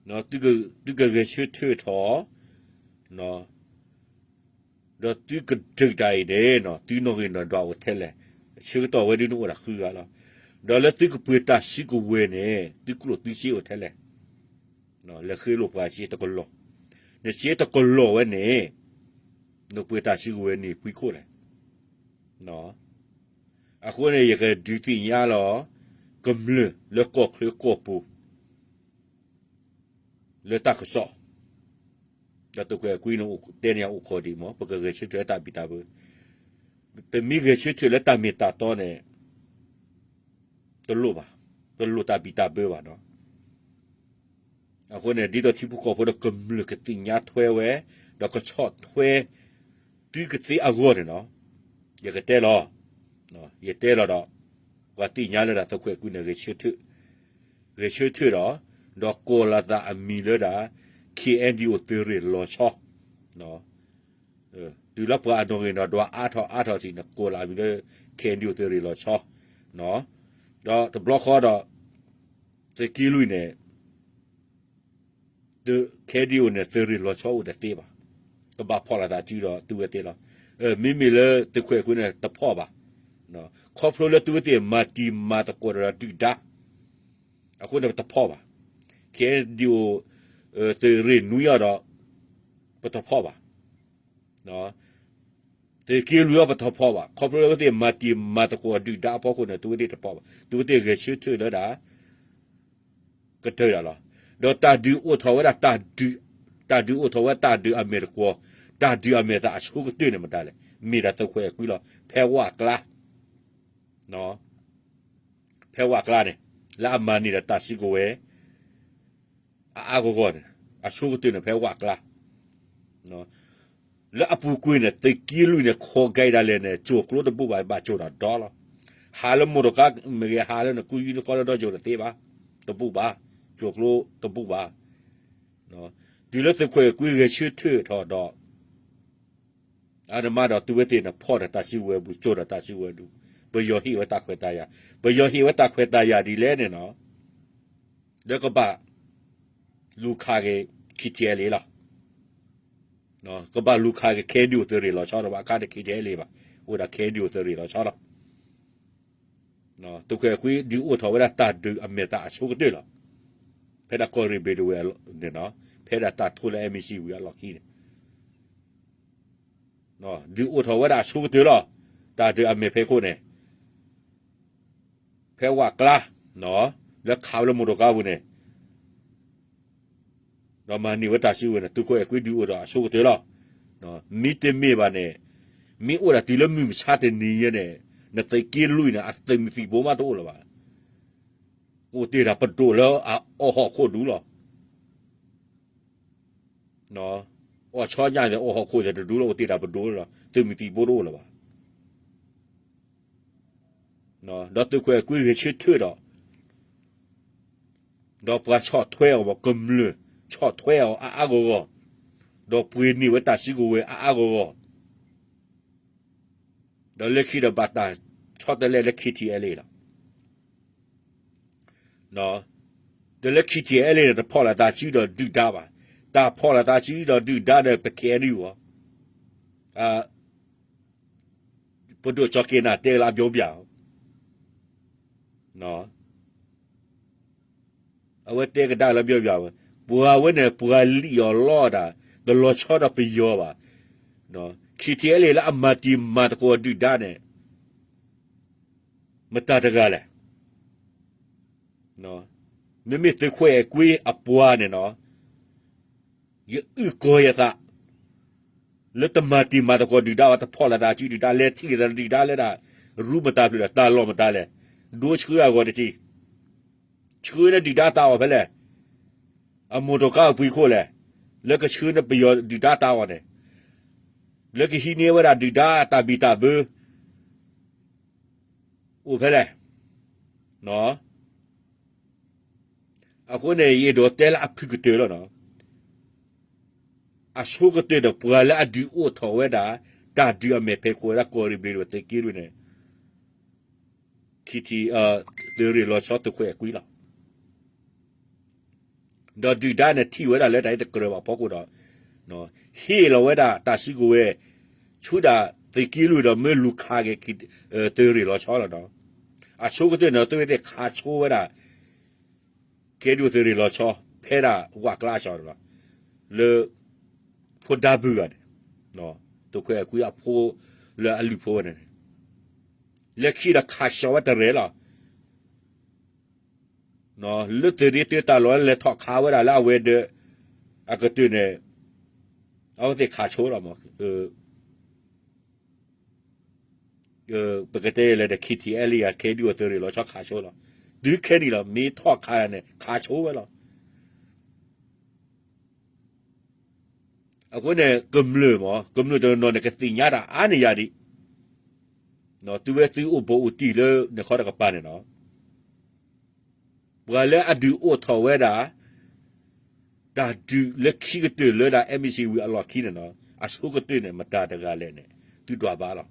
သုကဂဲၤဆၢထၢၣ်ထီၣ် ဒီးသုကဒုးတၢ်အံၤန့ၣ် သုနီၣ်ဂံၢ်နီၣ်ဒွးအိၣ်ထဲလဲၣ်, ဆၢကတီၢ်ဝဲဒၣ်နအိၣ်ဒၣ်ဃုဂၤလီၤ. ဒီးလၢသုကပှ့ၤတၢ်စုကဝဲၤန့ၣ် သုကျိၣ်သုစ့အိၣ်ထဲလဲၣ်, လဲၤဃ့လိာ်ပှၤစ့တကလီၢ်, နစ့တကလီၢ်ဝဲန့ၣ် နပှ့ၤတၢ်စုကဝဲၤန့ၣ်ပှံၤခိၣ်လဲၣ်. အဃိန့ၣ် ယကဒုးသ့ၣ်ညါလီၤ ကမျၢၢ်လၢကီၢ်ချၢကီၢ်ပူၤ လၢတၢ်ကစီၣ်, ဒီးသုးခွဲးကွံန့ၣ် တဲန့ၢ်ယၤအိၣ်ခိးဒံးမး ပကဂဲၤဆၢထၢၣ်လၢတၢ်ဘံၣ်တၢ်ဘၢ, ပမ့ၢ်ဂဲၤဆၢထၢၣ်လၢတၢ်မ့ၢ်တၢ်တီန့ၣ် တလိၣ်ဘၣ်, တလိၣ်တၢ်ဘံၣ်တၢ်ဘၢဘၣ်နီၤ. အဃိန့ၣ် ဒ်သိးထံဖိကီၢ်ဖိဒီးကမျၢၢ်ကသ့ၣ်ညါထွဲဝဲ, ဒီးကဆီၣ်ထွဲ သုကသ့အဂီၢ်န့ၣ်နီၤ, ယကတဲလီၤ, ယတဲလီၤဒီး ပှၤသ့ၣ်ညါလၢဒၣ်သုးခွဲးကွံန့ၣ် ဂဲၤဆၢထၢၣ်, ဂဲၤဆၢထၢၣ်ဒီး, ဒီးကိးလီၤသးအမံၤလၢဒၣ် ခ့ၣ်အဲၣ်ယူၣ် သုးရ့ၣ်လီၤဆီ တုၤလၢပှၤအနီၣ်ဂံၢ်နီၣ်ဒွးအါထီၣ်အါထီၣ်ထံးန့ၣ် ကိးလီၤအမံၤလၢ ခ့ၣ်အဲၣ်ယူၣ် သုးရ့ၣ်လီၤဆီ, ဒီးတဘျီဃီဒီး သုးက့လွံၢ်န့ၣ် ခ့ၣ်အဲၣ်ယူၣ်န့ၣ် သုးရ့ၣ်လီၤဆီအိၣ်တသ့ဘၣ်, ကဘၣ်ဖီၣ်လိာ်သးစုဒီးသုဝဲသ့ၣ်လီၤ. မ့မ့ၢ်လၢသုးခွဲးကွံန့ၣ် တဖီၣ်ဘၣ်, ခီဖျိလၢသုဝဲသ့ၣ်မၤတံၤမၤသကိးဒီးဒုၣ်ဒါ အဃိန့ၣ်တဖီၣ်ဘၣ်. ခ့ၣ် ကဲဒံးအိၣ် သုးရ့ၣ်နွံအီၤဒီး ပတဖီၣ်ဘၣ်. သုးက့လွံၢ်အီၤပတဖီၣ်ဘၣ်. ခီဖျိလၢအဝဲသ့ၣ်မၤတံၤမၤသကိးဒုၣ်ဒါအဖီခိၣ်န့ၣ် သုဝဲသ့ၣ်တဖီၣ်ဘၣ်. သုဝဲသ့ၣ်ဂဲၤဆၢထၢၣ်လၢဒၣ် ကတၢၢ်ဒၣ်လီၤ. ဒီးတၢ်ဒုးအိၣ်ထီၣ်ဝဲဒၣ်တၢ်ဒုး, တၢ်ဒုးအိၣ်ထီၣ်ဝဲတၢ်ဒုးအမဲာ်တကွီၤ, တၢ်ဒုးအမဲာ်သးအဆိကတၢၢ်န့ၣ်မတၤလဲၣ်. မ့ၢ်ဒၣ်သုးခွဲးကွံလီၤ. ဖဲဝၣ်ကျါ, ဖဲဝၣ်ကျါန့ၣ် လၢအမၤန့ၢ်ဒီးတၢ်စုကဝဲၤ အအါဂီၢ်ဂီၢ်န့ၣ် အဆိကတၢၢ်န့ၣ် ဖဲဝၣ်ကျါ လၢအပူၤကွံာ်န့ၣ် သုးက့လွံၢ်န့ၣ် ခိးကဲဒၣ်လဲာ်န့ၣ် ကၠိၤကျိတဘူၣ်ဘၣ်, ဘၣ်ကၠိၤဒီးဒီလီၤ. ဟးလၢမိၢ်တကါမ့ၢ်ဂ့ၤ, ဟးလၢနကူယုၢ်နကီလၢဒီကၠိၤတသ့ဘၣ်, တဘူၣ်ဘၣ်, ကၠိၤကျိတဘူၣ်ဘၣ်. တုၤလၢသုးခွဲးကွံဂဲၤဆၢထၢၣ်ထီၣ်ဒီး အန့ၣ်မးဒီးသုဝဲသ့ၣ်န့ၣ် ဖီၣ်ဒီးတၢ်စုကဝဲၤပူၤ, ကၠိၤဒီးတၢ်စုကဝဲၤပူၤ, ပယီၤဟ့ၣ်ဝဲတၢ်ခွဲးတၢ်ယာ်, ပယီၤဟ့ၣ်ဝဲတၢ်ခွဲးတၢ်ယာ်ဒ်လဲၣ်န့ၣ်နီၤ လၢကဘၣ်လူၤခးက့ၤ ခံထံအဲလ့လီၤ. ကဘၣ်လူၤခးက့ၤ ခဲဒုးအိၣ်သုးရ့ၣ်လီၤဆီဒီး ဘၣ်အခါန့ၣ် ခံထံအဲလ့ဘၣ်, အိၣ်ဒၣ်ခဲဒုးအိၣ်သုးရ့ၣ်လီၤဆီလီၤ. သုးခွဲးကွံဒုးအိၣ်ထီၣ်ဝဲဒၣ်တၢ်ဒုးအမဲာ်သးအဆိကတၢၢ်လီၤ. ဖဲဒၣ်ကီၢ်ရ့ၣ်ဘ့ၣ်တဝဲန့ၣ်နီၤ, ဖဲဒၣ်တၢ်ထိလၢ MCC ဝံၤအလီၢ်ခံန့ၣ် ဒုးအိၣ်ထီၣ်ဝဲဒၣ်အဆိကတၢၢ်လီၤ. တၢ်ဒုးအမဲာ်ဖဲခိၣ်န့ၣ် ဖဲဝၣ်ကျါ လၢခးဝဲလၢမိၢ်တကါပူၤန့ၣ် ဒီးမၤန့ၢ်ဝဲတၢ်စုကဝဲၤန့ၣ် သုးခွဲးကွံဒုးအိၣ်ထီၣ်အဆိကတၢၢ်လီၤ. မ့တမ့ၢ်ဘၣ်န့ၣ် မ့ၢ်အိၣ်ဒၣ်တုၤလၢမုၢ်မဆါတနံၤညါန့ၣ် နသုးက့လွံၢ်န့ၣ် အသုးမုၢ်သံၣ်ဘိမးတအိၣ်လၢၤဘၣ်. အိၣ်တ့ၢ်ဒၣ်ပဒိၣ်လၢအအိၣ်ဟီၣ်ခိၣ်ဒူလီၤ. အီၣ်ဆီညါန့ၣ် အိၣ်ဟီၣ်ခိၣ်တဒူလီၤ, အိၣ်တ့ၢ်ဒၣ်ပဒိၣ်လီၤ, သုးမုၢ်သံၣ်ဘိတအိၣ်လၢၤဘၣ်. ဒီးသုးခွဲးကွံဂဲၤဆၢထၢၣ်ဒီး ဒီးပှၤဆီၣ်ထွဲအီၤ ကမျၢၢ်ဆီၣ်ထွဲအီၤအါအါဂီၢ်ဂီၢ်, ဒီးပှ့ၤန့ၢ်ဝဲတၢ်စုကဝဲၤအါအါဂီၢ်ဂီၢ်, ဒီးလၢခံဒီးဘၣ်တၢ်ဆီတလဲလၢ KTLA လီၤ. ဒီးလၢ KTLA န့ၣ် တဖီၣ်လိာ်သးစုဒီးဒုၣ်ဒါဘၣ်. တၢ်ဖီၣ်လိာ်သးစုဒီးဒုၣ်ဒါဒီး ပ KNU အီၤ, ပဒိၣ်ကၠီက့ၤနၤတဲလၢအပြောပြ အဝဲတဲကဒါလၢပြောပြဝဲ, ပှၤဝဲန့ၣ် ပှၤလံၣ်အီၤလီၤဒၣ်, တလီၤဆီဒီးပယီၤဘၣ်. KTLA လၢအမၤတံၤမၤသကိးဒုၣ်ဒါန့ၣ် မတၤတဂၤလဲၣ်. မ့မ့ၢ်သုးခွဲးကွံအပှၤန့ၣ်နီၤ, ယအုၣ်ကီၤယသး လၢတမၤတံၤမၤသကိးဒုၣ်ဒါဘၣ်, တဖီၣ်လိာ်သးစုဒုၣ်ဒါ, လဲၤထံၣ်လိာ်သးဒုၣ်ဒါလၢဒၣ် ရူမတၤဖျၢၣ်ဒီး တၢ်လီၢ်မတၤလဲၣ်, ဒိဆှၢအဂီၢ်တထံၣ်, ဆှၢလၢဒုၣ်ဒါတၢ်အီၣ်ဖဲလဲၣ်, အမိၢ်တကါအပှ့ၤခိၣ်လဲၣ်, လၢကဆှၢန့ၢ်ပယီၤဒုၣ်ဒါတၢ်အီၣ်န့ၣ်, လၢကဟံးန့ၢ်ဝဲဒၣ်ဒုၣ်ဒါတၢ်ဘံၣ်တၢ်ဘၢ အိၣ်ဖဲလဲၣ်. အဃိန့ၣ် ယအဲၣ်ဒိးတဲလၢအဖုၣ်ကတၢၢ်လီၤနီၤ, အဆိကတၢၢ်ဒီးပှၤလၢအဒုးအိၣ်ထီၣ်ဝဲဒၣ် တၢ်ဒုးအမဲာ်ဖံးခိၣ်ဝဲဒၣ်ကီၢ်ရ့ၣ်ဘျ့ဒိၣ်သုးက့လွံၢ်န့ၣ် ခံထံၣ် သုးရ့ၣ်လီၤဆီသုးခွဲးကွံလီၤ. ဒီးဒုၣ်ဒါန့ၣ်ထံၣ်ဝဲဒၣ်လၢတၢ်အံၤတကြၢးဘၣ်ဖီခိၣ်ဒီး ဟ့ၣ်လီၤဝဲဒၣ်တၢ်စုကဝဲၤ ဆူဒၣ်သုးက့လွံၢ်ဒီးမၢလူၤခးက့ၤ သုးရ့ၣ်လီၤဆီလီၤနီၤ. အဆိကတၢၢ်န့ၣ် သုဝဲသ့ၣ်ခးဆိဝဲဒၣ် ကဲဒိၣ်သုးရ့ၣ်လီၤဆီ ဖဲဒၣ်ဝၣ်ကျါအီၤန့ၣ်လီၤ. လၢ ဖိဒါဘုၣ်ဂၤန့ၣ် သုးခွဲးကွံအဖိလၢအလုၢ်ဖိဝဲန့ၣ် လၢခံဒီးခးဆှီဝဲတရဲၣ်လီၤ. လၢသုးရ့ၣ်သုးတၢ်လီၢ် လဲၤထီၣ်ခးဝဲဒၣ်လၢအဝဲၤဒၢး အကတၢၢ်န့ၣ် အဝဲသ့ၣ်ခးဆိလီၤမး. ပကတဲလဲၣ်ဒီး KTLA ကဲဒိၣ်သုးရ့ၣ်လီၤဆီခးဆိလီၤ. တုၤခဲနံၣ်လီၤ မ့ၢ်ထီၣ်ခးန့ၣ် ခးဆိဝဲလီၤ. အဃိန့ၣ် ကမျၢၢ်မး ကမျၢၢ်တနီၤန့ၣ် ကသ့ၣ်ညါတၢ်အါန့ၢ်ယၤဒံး, သုဝဲသုအိၣ်ဘူးအိၣ်တံၢ်လၢနခီတကပၤန့ၣ်နီၤ, ပှၤလၢအဒုးအိၣ်ထီၣ်ဝဲဒၣ် တၢ်ဒုးလၢခံကတၢၢ်လၢဒၣ် MCC ဝံၤအလီၢ်ခံန့ၣ်နီၤ, အဆိကတၢၢ်န့ၣ် မတၤတဂၤလဲၣ်န့ၣ် သုဒွးဘၣ်လီၤ.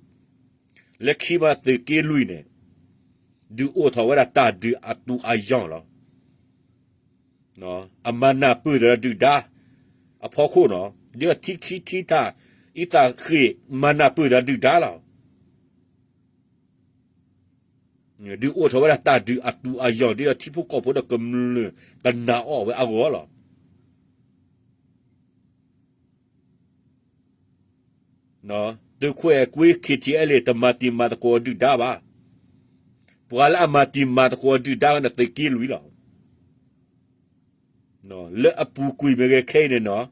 လၢခံမးသုးက့လွံၢ်န့ၣ် ဒုးအိၣ်ထီၣ်ဝဲဒၣ်တၢ်ဒုးအသူးအယီၢ်လီၤ. အမၤနၢ်ပၢၢ်ဒီးဒုၣ်ဒါ အဖီခိၣ်နီၤ, ဒ်ထံခံထံထၣ် အံသၣ်ဃ့ၢ် မၤနၢ်ပၢၢ်ဒီးဒုၣ်ဒါလီၤ. ဒုးအိၣ်ထီၣ်ဝဲဒၣ်တၢ်ဒုးအသူးအယီၤ ဒ်သိးထံဖိကီၢ်ဖိဒီးကမျၢၢ်ကနာ်အီၤဝဲအဂီၢ်လီၤ. သုးခွဲးကွ့ ခံထံအဲလ့ၣ် တမၤတံၤမၤသကိးအဒုၣ်ဒါဘၣ်. ပှၤလၢအမၤတံၤမၤသကိးအဒုၣ်ဒါန့ၣ် သုးက့လွံၢ်လီၤ. လၢအပူၤကွံာ်မ့ၢ်ဂ့ၤခဲအံၤန့ၣ်နီၤ,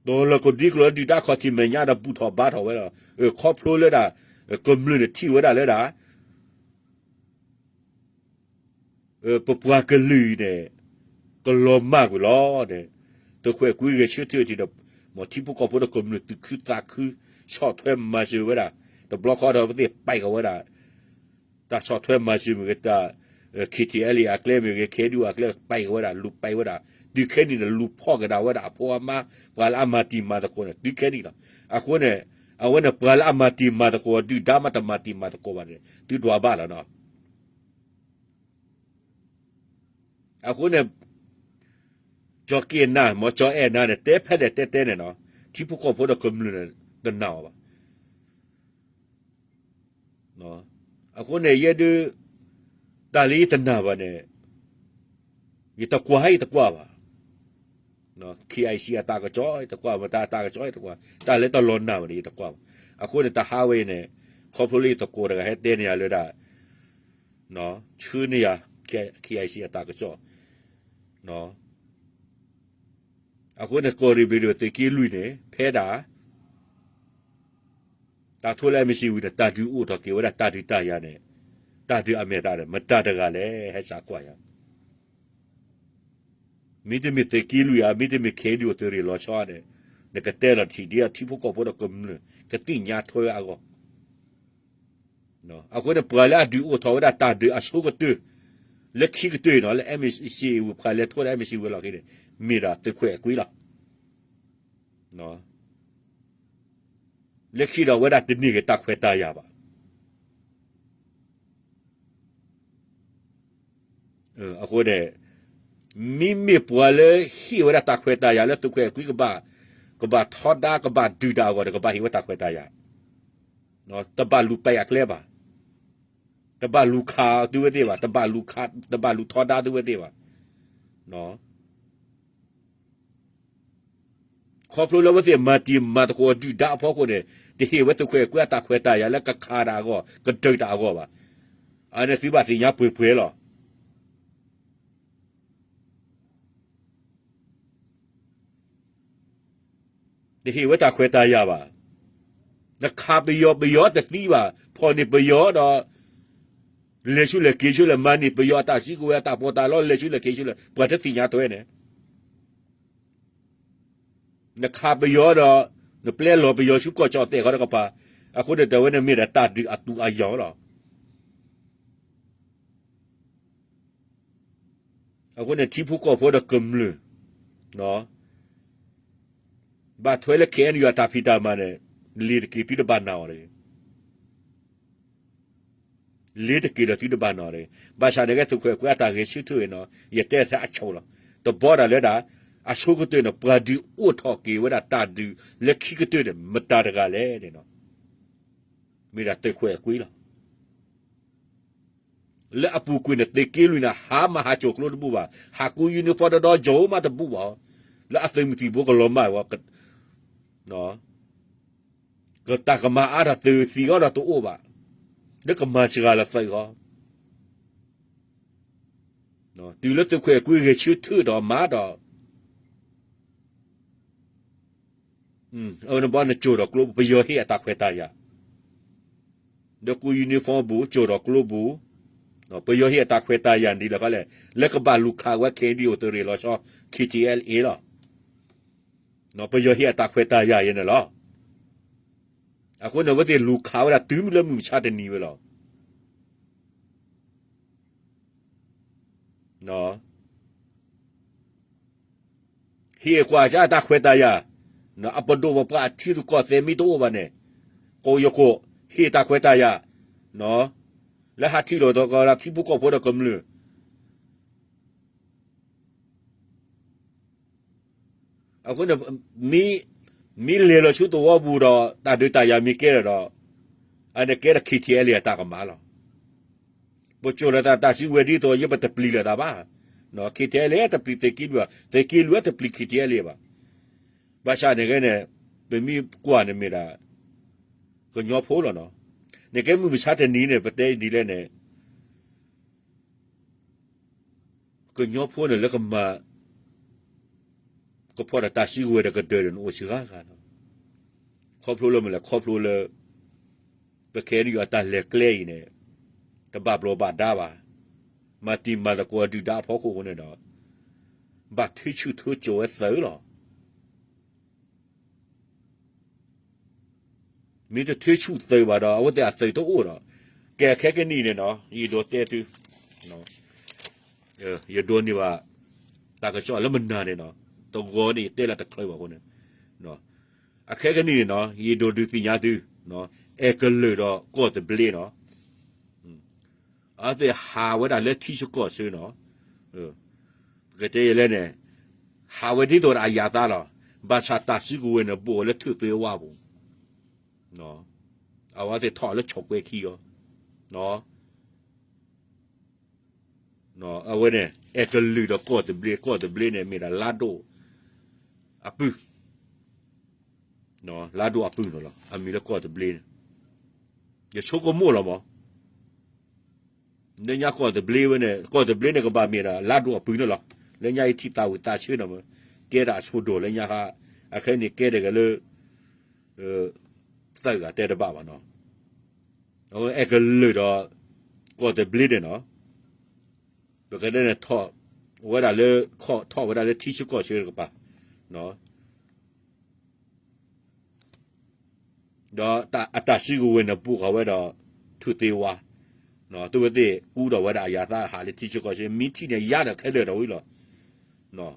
ဒီးလၢကဒွံကျိာ်လၢဒုၣ်ဒါခီၣ်ထံးမဲာ်ညါဒီး ဘူၣ်ထီၣ်ဘါထီၣ်ဝဲလီၤ. ခီဖျိလၢဒၣ် ကမျၢၢ်န့ၣ်ထံၣ်ဝဲဒၣ်လၢဒၣ် ပပှၤကလုာ်အံၤန့ၣ် ကလီၤမၢ်ကွံာ်လီၤန့ၣ်, သုးခွဲးကွ့ဂဲၤဆၢထၢၣ်ထံးဒီး ထံဖိကီၢ်ဖိဒီးကမျၢၢ်သူၣ်ခုသးခု ဆီၣ်ထွဲမၤစၢၤဝဲဒၣ်, တဘျီဃီဒီးပသ့ၣ်ပဲာ်ကဝဲဒၣ် တၢ်ဆီၣ်ထွဲမၤစၢၤမ့ၢ်ဂ့ၤ တၢ် ခံထံအဲလ့ၣ် အကျဲမ့ၢ်ဂ့ၤ ခဲဒုၣ်အကျဲ ပဲာ်ကဝဲဒၣ် လူၤပဲာ်ဝဲဒၣ်, တုၤခဲနံၤန့ၣ် လူၤဖီၣ်ကဒါဝဲဒၣ်အဖိအမါ ပှၤလၢအမၤတံၤမၤသကိးန့ၣ် တုၤခဲနံၤလီၤ. အဃိန့ၣ် အဝဲန့ၣ် ပှၤလၢအမၤတံၤမၤသကိး ဒုၣ်ဒါမးတမၤတံၤမၤသကိးဘၣ်န့ၣ် သုဒွးဘၣ်လီၤနီၤ. အဃိန့ၣ် ကၠီက့နၤ မ်ကၠီအဲၣ်နၤန့ၣ် တဲဖဲလဲၣ်တဲတဲန့ၣ်နီၤ, ထံဖိကီၢ်ဖိဒီးကမျၢၢ်န့ၣ် တနာ်အီၤဘၣ်. အဃိန့ၣ် ယဲဒုး တၢ်လၢယတနာ်ဘၣ်န့ၣ် ယတကွၢ် ယတကွၢ်ဘၣ်. ခံ IC အတၢ်ကစီၣ် ယတကွၢ်ဘၣ်, တၢ် တၢ်ကစီၣ် ယတကွၢ်, တၢ်လၢတလီၤနာ်ဘၣ်န့ၣ် ယတကွၢ်ဘၣ်. အဃိန့ၣ် တဟါဝဲအံၤန့ၣ် ခီဖျိလၢယသကိးတဂၤဟဲတဲန့ၢ်ယၤလၢဒၣ် ဆှၢန့ၢ်ယၤ ခံ IC အတၢ်ကစီၣ် အဃိန့ၣ် ကီၢ်ရ့ၣ်ဘျ့းဒိၣ်သုးက့လွံၢ်န့ၣ် ဖဲဒၣ် တၢ်ထိလၢ MCC ဝံၤန့ၣ် တၢ်ဒုးအိၣ်ထီၣ်က့ၤဝဲဒၣ်တၢ်ဒုးတၢ်ယၤန့ၣ် တၢ်ဒုးအမဲာ်သးန့ၣ် မတၤတဂၤလဲၣ် ဟဲစးကွၢ်ယၤ. မ့တမ့ၢ်သုးက့လွံၢ်ဧါ, မ့တမ့ၢ် KNDO သုးရ့ၣ်လီၤဆီန့ၣ် နကတဲလီၤထံၣ်ဒ်ထံဖိကီၢ်ဖိဒီးကမျၢၢ် ကသ့ၣ်ညါထွဲအဂီၢ်. အဃိန့ၣ် ပှၤလၢအဒုးအိၣ်ထီၣ်ဝဲဒၣ်တၢ်ဒုးအဆိကတၢၢ် လၢခံကတၢၢ်နီၤ လၢ MCC ဝံၤ ပှၤလဲၤထီၣ်လၢ MCC ဝံၤလီၢ်ခံန့ၣ် မ့ၢ်ဒၣ်သုးခွဲးကွ့လီၤ. လၢခံဒီးအဝဲဒၣ်တန့ၢ်က့ၤတၢ်ခွဲးတၢ်ယာ်ဘၣ်. အဃိန့ၣ် မ့မ့ၢ်ပှၤလၢဟ့ၣ်ဝဲဒၣ်တၢ်ခွဲးတၢ်ယာ်လၢသုးခွဲးကွ့ကဘၣ် ကဘၣ်ထီဒါ ကဘၣ်ဒုးတၢ်အဂီၢ်န့ၣ် ကဘၣ်ဟ့ၣ်ဝဲတၢ်ခွဲးတၢ်ယာ်, တဘၣ်လူၤပဲာ်အကျဲဘၣ်, တဘၣ်လူၤခးသုဝဲသ့ၣ်ဘၣ်, တဘၣ်လူၤခး တဘၣ်လူၤထီဒါသုဝဲသ့ၣ်ဘၣ်. ခီဖျိလၢအဝဲသ့ၣ်မၤတံၤမၤသကိးဒုၣ်ဒါအဖီခိၣ်န့ၣ် တဟ့ၣ်ဝဲသုးခွဲးကွ့အတၢ်ခွဲးတၢ်ယာ်လၢကခးတၢ်အဂီၢ် ကဒုးတၢ်အဂီၢ်ဘၣ်. အန့ၣ်သုဘၣ်သ့ၣ်ညါပှဲၤပှဲၤလီၤ. တဟ့ၣ်ဝဲတၢ်ခွဲးတၢ်ယာ်ဘၣ်. နခးပယီၤ ပယီၤတသံဘၣ်, ဖီၣ်န့ၢ်ပယီၤဒီး လဲၤဆူလဲၤက့ၤဆူလဲၣ်, မၤန့ၢ်ပယီၤအတၢ်စုကဝဲၤအတၢ်ပီးတၢ်လီ လဲၤဆူလဲၤက့ၤဆူလဲၣ်, ပှၤတသ့ၣ်ညါထွဲန့ၣ် နခးပယီၤဒီး နပျဲလီၤပယီၤဆူကီၢ်ကၠီၣ်တဲာ်ခီတကပၤ, အဃိန့ၣ် တၢ်ဝဲန့ၣ်မ့ၢ်ဒၣ်တၢ်ဒုးအသူးအယီၤလီၤ. အဃိန့ၣ် ထံဖိကီၢ်ဖိဒီးကမျၢၢ် ဘၣ်ထွဲလၢ KNU အတၢ်ဖံးတၢ်မၤန့ၣ် လ့ၤတက့ၤသုတဘၣ်နာ်အီၤတဂ့ၤ. လ့ၤတက့ၤဒီးသုတဘၣ်နာ်အီၤတဂ့ၤ. ဘၣ်ဆၣ်န့ၣ်ကဲသုးခွဲးကွ့အတၢ်ဂဲၤဆၢထၢၣ်အံၤနီၤ ယတဲထဲအဆိလီၤ. တဘီဒၣ်လၢဒၣ် အဆိကတၢၢ်န့ၣ် ပှၤဒုးအိၣ်ထီၣ်က့ၤဝဲဒၣ်တၢ်ဒုးလၢခံကတၢၢ်န့ၣ် မတၤတဂၤလဲၣ်န့ၣ်နီၤ မ့ၢ်ဒၣ်သုးခွဲးကွ့လီၤ. လၢအပူၤကွံာ်န့ၣ် သုးက့လွံၢ်န့ၣ် ဟးမၤဟးစိာ်ကျိတဘူၣ်ဘၣ်, ဟးကူ uniform ဒီဒီကၠိမးတဘူၣ်ဘၣ်, လၢအသုးမုၢ်သံၣ်ဘိကလီၤမၢ်ဝဲ, ကတၢ်ကမၤအါထီၣ်သုးသံအီၤဒီးတအိၣ်ဘၣ်, လၢကမၤစှၤလီၤသုးဃီ, တုၤလၢသုးခွဲးကွ့ဂဲၤဆၢထၢၣ်ဒီးမၤဒီး အဝဲန့ၣ်ဘၣ်နကၠိာ်ဒီးကျိ ပယီၤဟ့ၣ်အတၢ်ခွဲးတၢ်ယာ်, ဒီးကူ uniform ဘူး ကၠိာ်ဒီးကျိဘူး, ပယီၤဟ့ၣ်အတၢ်ခွဲးတၢ်ယာ်ဒ်လဲၣ်ဃီလဲၣ်, လၢကဘၣ်လူၤခးဝဲ KNDO သုးရ့ၣ်လီၤဆီ KTLA လီၤ. ပယီၤဟ့ၣ်အတၢ်ခွဲးတၢ်ယာ်ယဲန့ၣ်လီၤ. အဃိန့ၣ် အဝဲသ့ၣ်လူၤခးဝဲဒၣ်တုၤလၢမုၢ်မဆါတနံၤဝဲလီၤ. ဟ့ၣ်ကွၢ်ကၢ်တၢ်ခွဲးတၢ်ယာ်, အပဒိၣ်ပပှၢ်အထံရူၢ်ကီၢ်သဲးမ့ၢ်တအိၣ်ဘၣ်န့ၣ်, ကိးယကိး ဟ့ၣ်တၢ်ခွဲးတၢ်ယာ်, လၢဟးထံၣ်လိာ်သကိးဒီးထံဖိကီၢ်ဖိဒီးကမျၢၢ် အဃိန့ၣ် မ့ၢ်လဲၤလီၤဆူသဝီပူၤဒီး တၢ်ဒုးတၢ်ယၤမ့ၢ်ကဲထီၣ်ဒီး အန့ၣ်ကဲထီၣ် KTLA အတၢ်ကမၣ်လီၤ. ပစိာ်လီၤသးတၢ်စုကဝဲၤဒ်သိး ယပတပျံၤလီၤသးဘၣ်. ခဲတၢၣ်လၢတပျံၤသုးက့လွံၢ်, သုးက့လွံၢ်တပျံၤ ခဲတၢၣ်လၢၤ ဘၣ်. ဘၣ်ဆၣ်န့ၣ်ဂ့ၤန့ၣ် ပမ့ၢ်ကွၢ်န့ၣ်မ့ၢ်ဒၣ် ကညီဖိလီၤနီၤ. နကဲမုၢ်မဆါတနံၤန့ၣ် ပတဲဒ်လဲၣ်န့ၣ် ကညီဖိန့ၣ်လၢကမၤ ကဖီၣ်ဒီးတၢ်စုကဝဲၤဒီးကဒၢးန့ၣ် နအိၣ်စှၤဂၤလီၤ. ခီဖျိလၢမနုၤလဲၣ်, ခီဖျိလၢ ပခဲအံၤအတၢ်လဲၤကျဲအံၤန့ၣ် တဘၣ်ဘျီးဘၣ်ဒါဘၣ်, မၤတံၤမၤသကိးဒုၣ်ဒါအဖီခိၣ်အဃိန့ၣ်ဒီး ဘၣ်ထုးဆူၣ်ထုးစိးဝဲသုးလီၤ. မ့ၢ်တထုးဆူၣ်သုးဘၣ်ဒီး အဝဲသ့ၣ်အသုးတအိၣ်ဒီး, ကဲခဲကနံၣ်န့ၣ်နီၤ ယဒိးတဲသု, ယဒိးန့ၢ်ဘၣ် တၢ်ကစီၣ်လၢမနုၤန့ၣ်နီၤ, တဂီၤန့ၣ် ယတဲလၢတချုးဘၣ်အဃိန့ၣ်, အခဲကနံၣ်န့ၣ်နီၤ ယဒိးဒုးသ့ၣ်ညါသု, အဲၣ်ကလုာ်ဒီးကီၢ်သဘျ့နီၤ အဝဲသ့ၣ်ဟးဝဲဒၣ်လၢထံဆၢကီၢ်ဆၢနီၤ, ပကတဲယဲလဲၣ်န့ၣ် ဟးဝဲဒ်သိးဒီးအယၤသးလီၤ. ဘၣ်ဆၣ်တၢ်စုကဝဲၤန့ၣ် ဘိးဝဲလၢထူၣ်သ့ဝါပူၤ, အဝဲသ့ၣ်ထီၣ်လၢဆိးကွဲခံအီၤ, အဝဲန့ၣ် အဲၣ်ကလုာ်ဒီးကီၢ်သဘျ့, ကီၢ်သဘျ့န့ၣ် မ့ၢ်ဒၣ်လါဒိၣ်အပုၢ် လါဒိၣ်အပုၢ်န့ၣ်လီၤ. အမံၤလၢကီၢ်သဘျ့န့ၣ် ယဆိကမိၣ်လီၤမး, လၢညါကီၢ်သဘျ့ဝဲန့ၣ် ကီၢ်သဘျ့န့ၣ်ကဘၣ်မ့ၢ်ဒၣ်လါဒိၣ်အပုၢ်န့ၣ်လီၤ. လၢညါအံၤထံၣ်သးဝံၣ်သးဆၢန့ၣ်မး, ကဲဒၣ်အဆိဒိၣ်လၢညါခါ, အခဲန့ၣ်ကဲတဂၤလၢ သၢဂၤတဲတဘၣ်ဘၣ်နီၤ. အဲၣ်ကလုာ်ဒီး ကီၢ်သဘျ့န့ၣ်နီၤ, ပကတဲန့ၣ်ထီၣ်ဝဲဒၣ်လၢ ခီၣ်ထီၣ်ဝဲဒၣ်လၢထံဆၢကီၢ်ဆၢတကပၤ, ဒီးအတၢ်စုကဝဲၤန့ၣ် ဘိးဃာ်ဝဲဒီး ထူၣ်သ့ဝါ, တဝဲသ့ၣ်ကူဒီးဝဲဒၣ်အယၤသးဟးလၢထံဆၢကီၢ်ဆၢ မ့ၢ်ထံၣ်န့ၣ်ယါဒီးခဲလၢာ်ဒီးဝံၤလီၤ.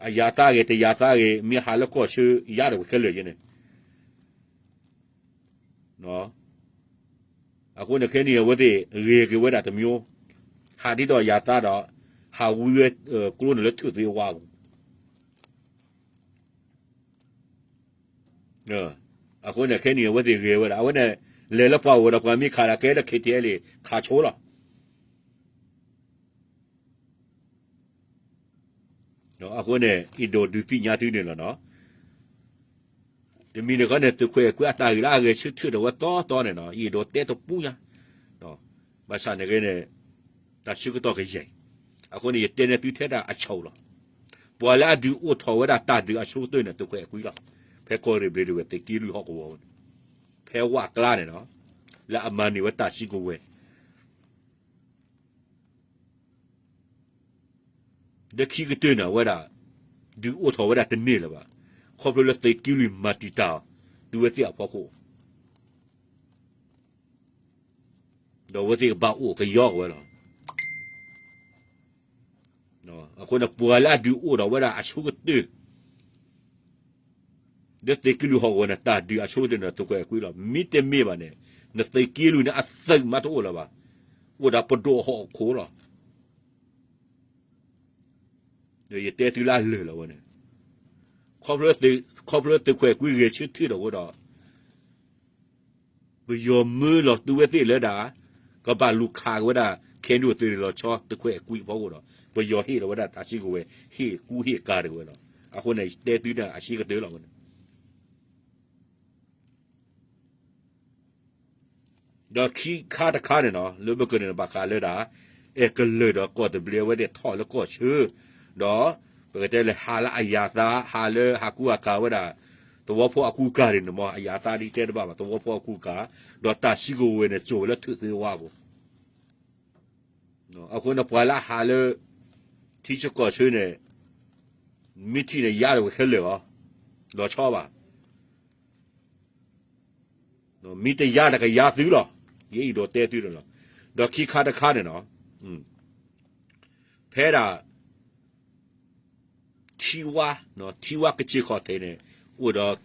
အယၤသးဂ့ၤ တယၤသးဂ့ၤ မ့ၢ်ဟးလၢကီၢ်ဆၢ ယါဒီးဝဲခဲလၢာ်ယဲန့ၣ် အဃိန့ၣ်ခဲန့ၣ် အဝဲသ့ၣ်ဂ့ၤက့ၤဝဲဒၣ်တမျိုး, ဟးဒ်သိးယၤသးဒီး ဟးဝံဝဲ ကျိန့ၣ်လၢထူၣ်သ့ဝါပူၤ, အဃိန့ၣ်ခဲန့ၣ် အဝဲသ့ၣ်ဂ့ၤဝဲဒၣ် အဝဲန့ၣ် လဲၤလၢပှၤအိၣ်ဒီးပှၤမ့ၢ်ခးဒီးကဲလၢ ခဲတၢၣ်လၢ ခးဆိလီၤ. အဃိန့ၣ် ယဒိးဒုးသ့ၣ်ညါသုန့ၣ်လီၤနီၤ. တမံၤန့ၣ်ဃီန့ၣ် သုးခွဲးကွံအတၢ်ဂ့ၢ်လၢအဂဲၤဆၢထၢၣ်ဒီးဝဲတီတီန့ၣ်နီၤ ယဒိးတဲတပူညါ, ဘၣ်ဆၣ်န့ၣ်ဂ့ၤန့ၣ် တၢ်ဆၢကတီၢ်ကယဲၢ်, အဃိန့ၣ် ယတဲန့ၢ်သုထဲဒၣ်အဆိလီၤ. ပှၤလၢအဒုးအိၣ်ထီၣ်ဝဲဒၣ်တၢ်ဒုးအဆိကတၢၢ်န့ၣ် သုးခွဲးကွံလီၤ. ဖဲကီၢ်ရ့ၣ်ဘျ့ဒဝဲၢ် သုးက့လွံၢ်ဟီၣ်ကဝီၤန့ၣ်, ဖဲဝၣ်ကျါန့ၣ်နီၤ, လၢအမၤန့ၢ်ဝဲတၢ်စုကဝဲၤ လၢခံကတၢၢ်န့ၣ် အဝဲဒၣ် ဒုးအိၣ်ထီၣ်ဝဲဒၣ်တန့ၢ်လၢၤဘၣ်. ခီဖျိလၢသုးက့လွံၢ်မၤတံာ်တာ် သုဝဲသ့ၣ်အဖီခိၣ်, ဒီးအဝဲသ့ၣ်ကဘၣ်အိၣ်ကယီကဝဲလီၤ. အဃိန့ၣ် ပှၤလၢအဒုးအိၣ်ထီၣ်ဝဲဒၣ်အဆိကတၢၢ် လၢသုးက့လွံၢ်ဟီၣ်ကဝီၤန့ၣ် တၢ်ဒုးအဆိကတၢၢ်န့ၣ် သုးခွဲးကွံလီၤ. မ့တမ့ၢ်ဘၣ်န့ၣ် နသုးက့လွံၢ်န့ၣ် အသုးမးတအိၣ်လၢၤဘၣ်. အိၣ်ဒီးပဒိၣ်အဟီၣ်အခိၣ်လီၤ. ဒီးယတဲသုလၢအလၢာ်လီၤဝဲန့ၣ်, ခီဖျိသုးခွဲးကွံဂဲၤဆၢထၢၣ်ဒီးအဃိဒီး ပယီၤမၢလီၤသုဝဲသ့ၣ်လၢဒၣ် ကဘၣ်လူၤခးက့ၤဝဲဒၣ် ခဲဒိၣ်သုးန့ၣ်လီၤဆီ သုးခွဲးကွံအဖီခိၣ်ဒီး ပယီၤဟ့ၣ်လီၤဝဲဒၣ်တၢ်စုကဝဲၤ ဟ့ၣ်ကူဟ့ၣ်ကၤတက့ၤဝဲလီၤ. အဃိန့ၣ် ယတဲသုန့ၣ်အဆံးကတၢၢ်လီၤဝဲန့ၣ် ဒီးခံခါတခါန့ၣ်နီၤ လၢပကန့ၣ်ဘၣ်ဃးလၢဒၣ် အဲၣ်ကလုာ်ဒီးကီၢ်သဘျ့အဝဲသ့ၣ်ထီၣ်လၢကီၢ်ဆၢ, ဒီးပကတဲလၢဟးလၢအယၤသး ဟးလၢဟးကူဟးကၤဝဲဒၣ် သဝီဖိအကူအကၤန့ၣ်မ့ၢ် အယၤသးဒ်တဲတဘၣ်ဘၣ် သဝီဖိအကူအကၤ, ဒီးတၢ်စုကဝဲၤန့ၣ် စိာ်ဝဲလၢထူၣ်သ့ဝါပူၤ အဃိန့ၣ် ပှၤလၢအဟးလၢ ထံဆၢကီၢ်ဆၢန့ၣ် မ့ၢ်ထံၣ်န့ၣ်ယါဒီးဝဲခဲလၢာ်လီၤ, လီၤဆီဘၣ်. မ့ၢ်တယါဒီးကယါသုလီၤ. ယအဲၣ်ဒိးတဲသုန့ၣ်လီၤ. ဒီးခံခါတခါန့ၣ်နီၤ ဖဲဒၣ် ထံဝါ, ထံဝါကချ့ၣ်ခီၣ်ထံးန့ၣ် အိၣ်ဒီး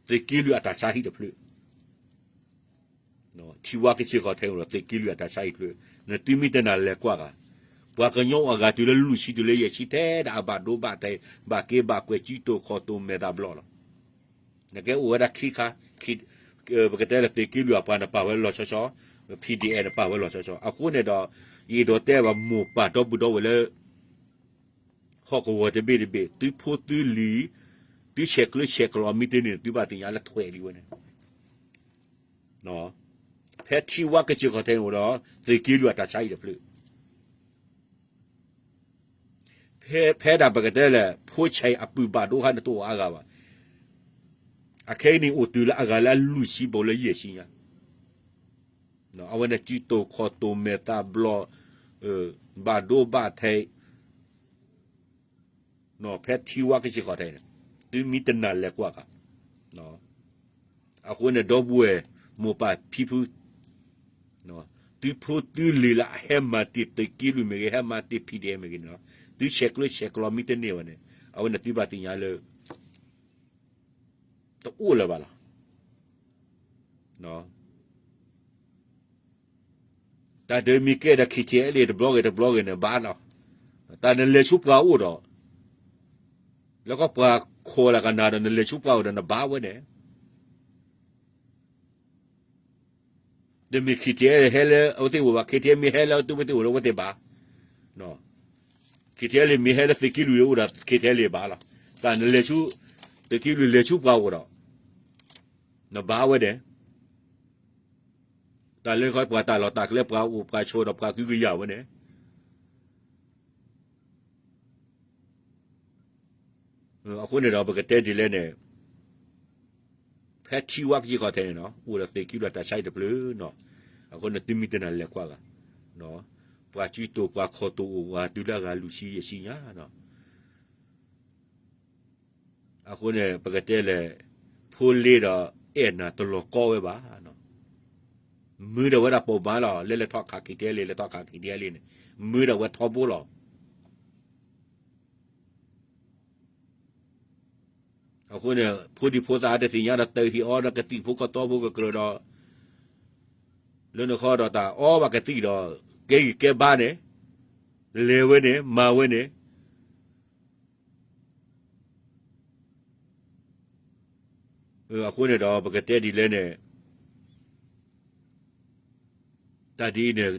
သုးက့လွံၢ်အတၢ်ဆါဟံၣ်တဖျၢၣ် ထံဝါကချ့ၣ်ခီၣ်ထံးအိၣ်ဒီးသုးက့လွံၢ်အတၢ်ဆါဟံၣ်တဖျၢၣ်, နသုမ့ၢ်တနာ်လဲၤကွၢ်ဂၤ, ပှၤကညီအိၣ်အဂၤတုၤလၢလွံၢ်ဆံတုၤလၢယဲၢ်ဆံထဲဒၣ်အဘၣ်ဒိဘၣ်ထံး ဘၣ်က့ဘၣ်ကွဲး စုတိာ်ခီၣ်တိာ်မဲာ်သးဘျီၣ်လီၤ. နကဲအိၣ်ဝဲဒၣ်ခံခါ, ပကတဲလၢသုးက့လွံၢ်အပှၤန့ၣ်ပာ်ဝဲလီၤဆီဆီ, PDF န့ၣ်ပာ်ဝဲလီၤဆီဆီ အဃိန့ၣ်ဒီး ယအဲၣ်ဒိးတဲဘၣ်မိၢ်ပၢ်ဒီပုၢ်ဒီဝဲၢ်လၢ ဟီၣ်ကဝီၤတဘ့ၣ်တဘ့ၣ် သုဖိသုလံၤ သုဆဲးကျၢဆဲးကျိးမ့ၢ်တန့ၢ်န့ၣ် သုဘၣ်သ့ၣ်ညါလၢထွဲးလံဝဲန့ၣ် ဖဲထံဝါကစ့ၢ်ခီၣ်ထံးန့ၣ်အိၣ်ဒီး သုးက့လွံၢ်အတၢ်ဆါဟံၣ်တဖျၢၣ် ဖဲဒၣ်ပကတဲလဲၣ် ဖိဆဲးအပုၢ်ဘၣ်ဒိဟါန့ၣ်တအိၣ်အါဂၤဘၣ်. အခဲအံၤန့ၣ်အိၣ်တုၤလၢအဂၤလၢအလွံၢ်ဆံဘိလၢယဲၢ်ဆံညါ, အဝဲန့ၣ်စုတိာ်ခီၣ်တိာ်မဲာ်သၣ်ဘျီၣ်, ဘၣ်ဒိဘၣ်ထံး, ဖဲထံဝါကစ့ၢ်ခီၣ်ထံးန့ၣ် သုမ့ၢ်တနာ်လဲၤကွၢ်ကၤ အဃိန့ၣ်ဒီပုၢ်ဝဲၢ်မိၢ်ပၢ်ဖံဖု, သုဖိသုလံၤလၢအဟဲမၤတ့ၢ်သုးက့လွံၢ်မ့ၢ်ဂ့ၤ ဟဲမၤတ့ၢ် PDF မ့ၢ်ဂ့ၤန့ၣ်လီၤ. သုဆဲးကျၢဆဲးကျိးမ့ၢ်တန့ၢ်ဘၣ်န့ၣ် အဝဲန့ၣ်သုဘၣ်သ့ၣ်ညါလၢ တအိၣ်လၢၤဘၣ်လီၤ. တၢ်ဒုးမ့ၢ်ကဲဒီး KTLA တဘျီဂ့ၤတဘျီဂ့ၤန့ၣ်ဘၣ်လီၤ. တၢ်နလဲၤဆူပှၤအိၣ်ဒီး လၢကီၢ်ပှၤခိးလၢကနၤဒီး နလဲၤဆူပှၤအိၣ်ဒီးနဘၣ်ဝဲန့ၣ် တမ့ၢ် KTLA ဟဲလၢအဝဲသ့ၣ်အိၣ်ဘၣ်, KTLA မ့ၢ်ဟဲလၢအဝဲသ့ၣ်အိၣ်လၢအဝဲသ့ၣ်ဘၣ်, KTLA မ့ၢ်ဟဲလၢသုးက့လွံၢ်အိၣ်ဒီး KTLA ဘၣ်လီၤ. တၢ်နလဲၤဆူ သုးက့လွံၢ်လဲၤဆူပှၤအိၣ်ဒီး နဘၣ်ဝဲန့ၣ် တၢ်လၢခီပှၤတၢ်လီၢ်တၢ်ကျဲပှၤအိၣ်ပှၤဆိးဒီးပှၤကဟုကယာ်ဝဲန့ၣ် အဃိန့ၣ်ဒီးပကတဲဒ်လဲၣ်န့ၣ် ဖဲထံဝါကစ့ၢ်ခီၣ်ထံးန့ၣ်နီၤ အိၣ်ဒီးသုးက့လွံၢ်တၢ်ဆါဟံၣ်တဖျၢၣ်နီၤ, အဃိန့ၣ်သုမ့ၢ်တနာ်လဲၤကွၢ်ဂၤ, ပှၤစုတိာ်ပှၤခီၣ်တိာ်အိၣ်ဝဲတုၤလၢအဂၤလွံၢ်ဆံယဲၢ်ဆံညါနီၤ အဃိန့ၣ် ပကတဲလဲၣ် ဖိလ့ဒီးအဲၣ်နၤတလီၤကီဝဲဘၣ်နီၤ, မုာ်ဒၣ်ဝဲဒၣ်ပိာ်မါလီၤ, လၢလဲၤထီၣ်ခး KTLA လဲၤထီၣ်ခး KTLA န့ၣ် မုာ်ဒၣ်ဝဲထီဘိလီၤ. အဃိန့ၣ် ဖိဒံဖိသၣ်တသ့ၣ်ညါဒီး တၢ်ဟ့ၣ်အီၤဒီးကသံၣ်ဖိကီၢ်သီဖိကကြၢးဒီး လၢနခီဒီးတၢ်အီဘၣ်ကသံၣ်ဒီး ကဲဂံၢ်ကဲဘါန့ၣ် လဲၤဝဲန့ၣ် မၤဝဲန့ၣ် အဃိန့ၣ်ဒီး ပကတဲဒ်လဲၣ်န့ၣ် တၢ်ဒ်အံၤန့ၣ်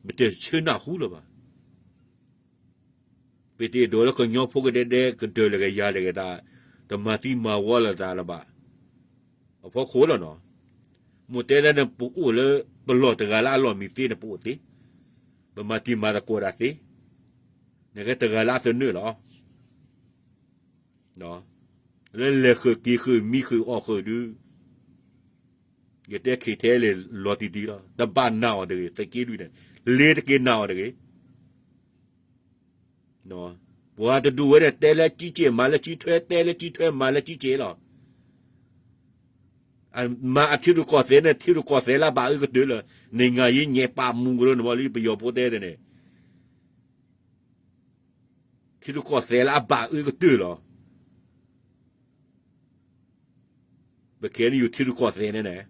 ပတဆၢနၢ်ဟူလၢၤဘၣ်. ပတအဲၣ်ဒိးလၢကညီဖိကဒဲကဒဲ ကဒၢးလၢကယၤလၢကသး တမၤသံမၤဝီလၢၤသးလၢၤဘၣ်. အဖီခိၣ်လီၤနီၤ, မိၢ်တဲလၢနပအိၣ်လၢပလီၢ်တဂၤလၢအလီၢ်မံၤသ့န့ၣ် ပအိၣ်သ့, ပမၤတံၤမၤသကိးဒၣ်သ့, နကဲတဂၤလၢအသနၢၣ်လီၤ. လၢလဲၤဃုာ်က့ၤဃုာ်မံဃုာ်အီၣ်ဃုာ်ဒုး ယတဲခံထဲလံာ်လီၤတံၢ်တံၢ်လီၤ, တဘၣ်နာ်အီၤတဂ့ၤ, သုးက့လွံၢ်န့ၣ် လ့ၤတက့ၤနာ်အီၤတဂ့ၤ. ပှၤတဒူၣ်ဝဲန့ၣ် တဲလၢကံက့ၢ်မၤလၢကံထွဲ, တဲလၢကံထွဲမၤလၢကံက့ၢ်လီၤ. မၤအထံရူၢ်ကီၢ်သဲးန့ၣ် ထံရူၢ်ကီၢ်သဲးလၢအဘၣ်အၢကတၢၢ်လီၤ. နငါယ့ညဲပာ်မူကရၢန့ၣ် ဘၣ်လၢပယီၤဖိတဲန့ၣ် ထံရူၢ်ကီၢ်သဲးလၢအဘၣ်အၢကတၢၢ်လီၤ. ပခဲအံၤယူၤထံရူၢ်ကီၢ်သဲးန့ၣ်န့ၣ်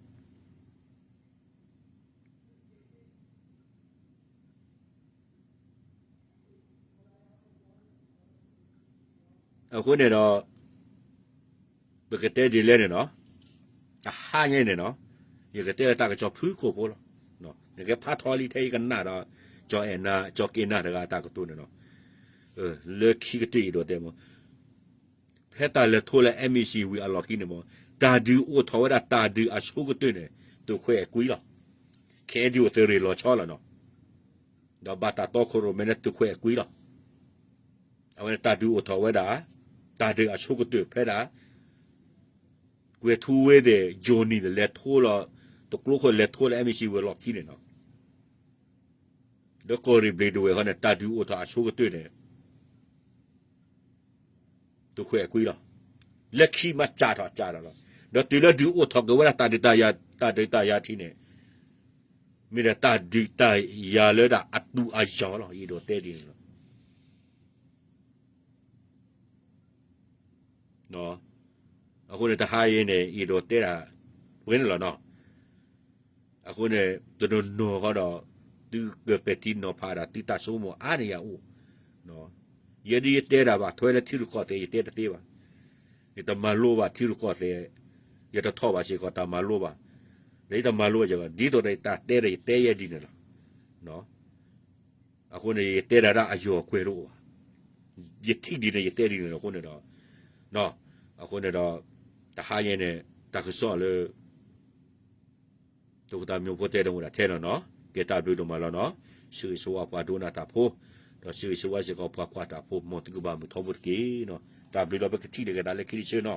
အဃိန့ၣ်ဒီး ပကတဲဒ်လဲၣ်န့ၣ်နီၤ, အဟါညါန့ၣ်နီၤ, ယကတဲလၢတၢ်ကစီၣ်ဖုၣ်ကိာ်ဖိလီၤ. နကဖးထီလံထဲယကနၣ်ဒီး ကၠီအဲၣ်နၤ ကၠီက့ၤနၤတဂၤအတၢ်ကတိၤန့ၣ်နီၤ, လၢခံကတၢၢ်အံၤဒီးတဲမ့ၢ် ဖဲတၢ်လဲၤထီၣ်လၢ MEC ဝံၤအလီၢ်ခံန့ၣ်မ့ၢ် တၢ်ဒုးအိၣ်ထီၣ်ဝဲဒၣ်တၢ်ဒုးအဆိကတၢၢ်န့ၣ် သုးခွဲးအကွံလီၤ. ခဲအံၤဒုးအိၣ်သုးရ့ၣ်လီၤဆီလီၤနီၤ, ဒီးဘၣ်တၢ်တီခိၣ်ရိၣ်မဲန့ၣ်သုးခွဲးအကွံလီၤ. အဝဲန့ၣ်တၢ်ဒုးအိၣ်ထီၣ်ဝဲဒၣ် တၢ်ဒုးအဆိကတၢၢ်ဖဲဒၣ် ကွဲၤထူဝ့ဒီး ယိၤနံၤန့ၣ် လဲၤထီၣ်လီၤ, တကျိခိၣ်လဲၤထီၣ်လၢ MEC ဝံၤအလီၢ်ခံန့ၣ်နီၤ, ဒီးကီၢ်ရ့ၣ်ဘျ့းဒဝဲၢ်ဃီန့ၣ် တၢ်ဒုးအိၣ်ထီၣ်အဆိကတၢၢ်န့ၣ် သုးခွဲးအကွံလီၤ. လၢခံမးစးထီၣ်စးထီၣ်လီၤ. ဒီးတုၤလၢဒုးအိၣ်ထီၣ်က့ၤဝဲဒၣ်တၢ်ဒုးတၢ်ယၤ တၢ်ဒုးတၢ်ယၤထံးန့ၣ် မ့ၢ်ဒၣ်တၢ်ဒုးတၢ်ယၤလၢဒၣ်အသူၣ်အယီၤလီၤ. ယအဲၣ်ဒိးတဲဒ်န့ၣ်လီၤ. အဃိန့ၣ် တဟါအံၤန့ၣ် ယအဲၣ်ဒိးတဲဒၣ်ပှဲၤန့ၣ်လီၤနီၤ. အဃိန့ၣ် တနီၤနီၤဃီဒီး သုကပဲာ်ထံနီၤဖးဒၣ် သုတၢ်ဆိကမိၣ်အါန့ၢ်ယၤအိၣ်, ယဲဒ်ယတဲဒၣ်ဘၣ်ထွဲလၢထံရူၢ်ကီၢ်သဲး ယတဲတသ့ဘၣ်. ယတမၤလိဘၣ်ထံရူၢ်ကီၢ်သဲး, ယတထီၣ်ဘၣ်စ့ၢ်ကီးတၢ်မၤလိဘၣ်. ဒီးယတမၤလိဝဲကီး ဒ်သိးဒီးယတၢ်တဲဒီး ယတဲယဲဒ်န့ၣ်လီၤ. အဃိန့ၣ် ယတဲဒၣ်တၢ်အယီၤကွဲးတအိၣ်ဘၣ်. ယထံၣ်ဒ်န့ၣ် ယတဲဒ်န့ၣ်လီၤ. အဃိန့ၣ်ဒီး အဃိန့ၣ်ဒီး တဟါညါန့ၣ် တၢ်ကစီၣ်လၢ တကသးမံၤဖိတဲတမူဒၣ်ထဲလီၤနီၤ. ကဲတၢ်ဘျုးဒိၣ်မးလီၤနီၤ. ဆၢဂ့ၤဆၢဝါပှၤဒိကနၣ်တၢ်ဖိ, ဒီးဆၢဂ့ၤဆၢဝါစ့ၢ်ကီးပှၤကွၢ်တၢ်ဖိ, မ်သုကဘၣ်မုာ်ထီဘိတက့ၢ်နီၤ. တၢ်ဘျုးလီၤ. ပကထံၣ်လိာ်က့ၤသးလၢခံတဆၢနီၤ.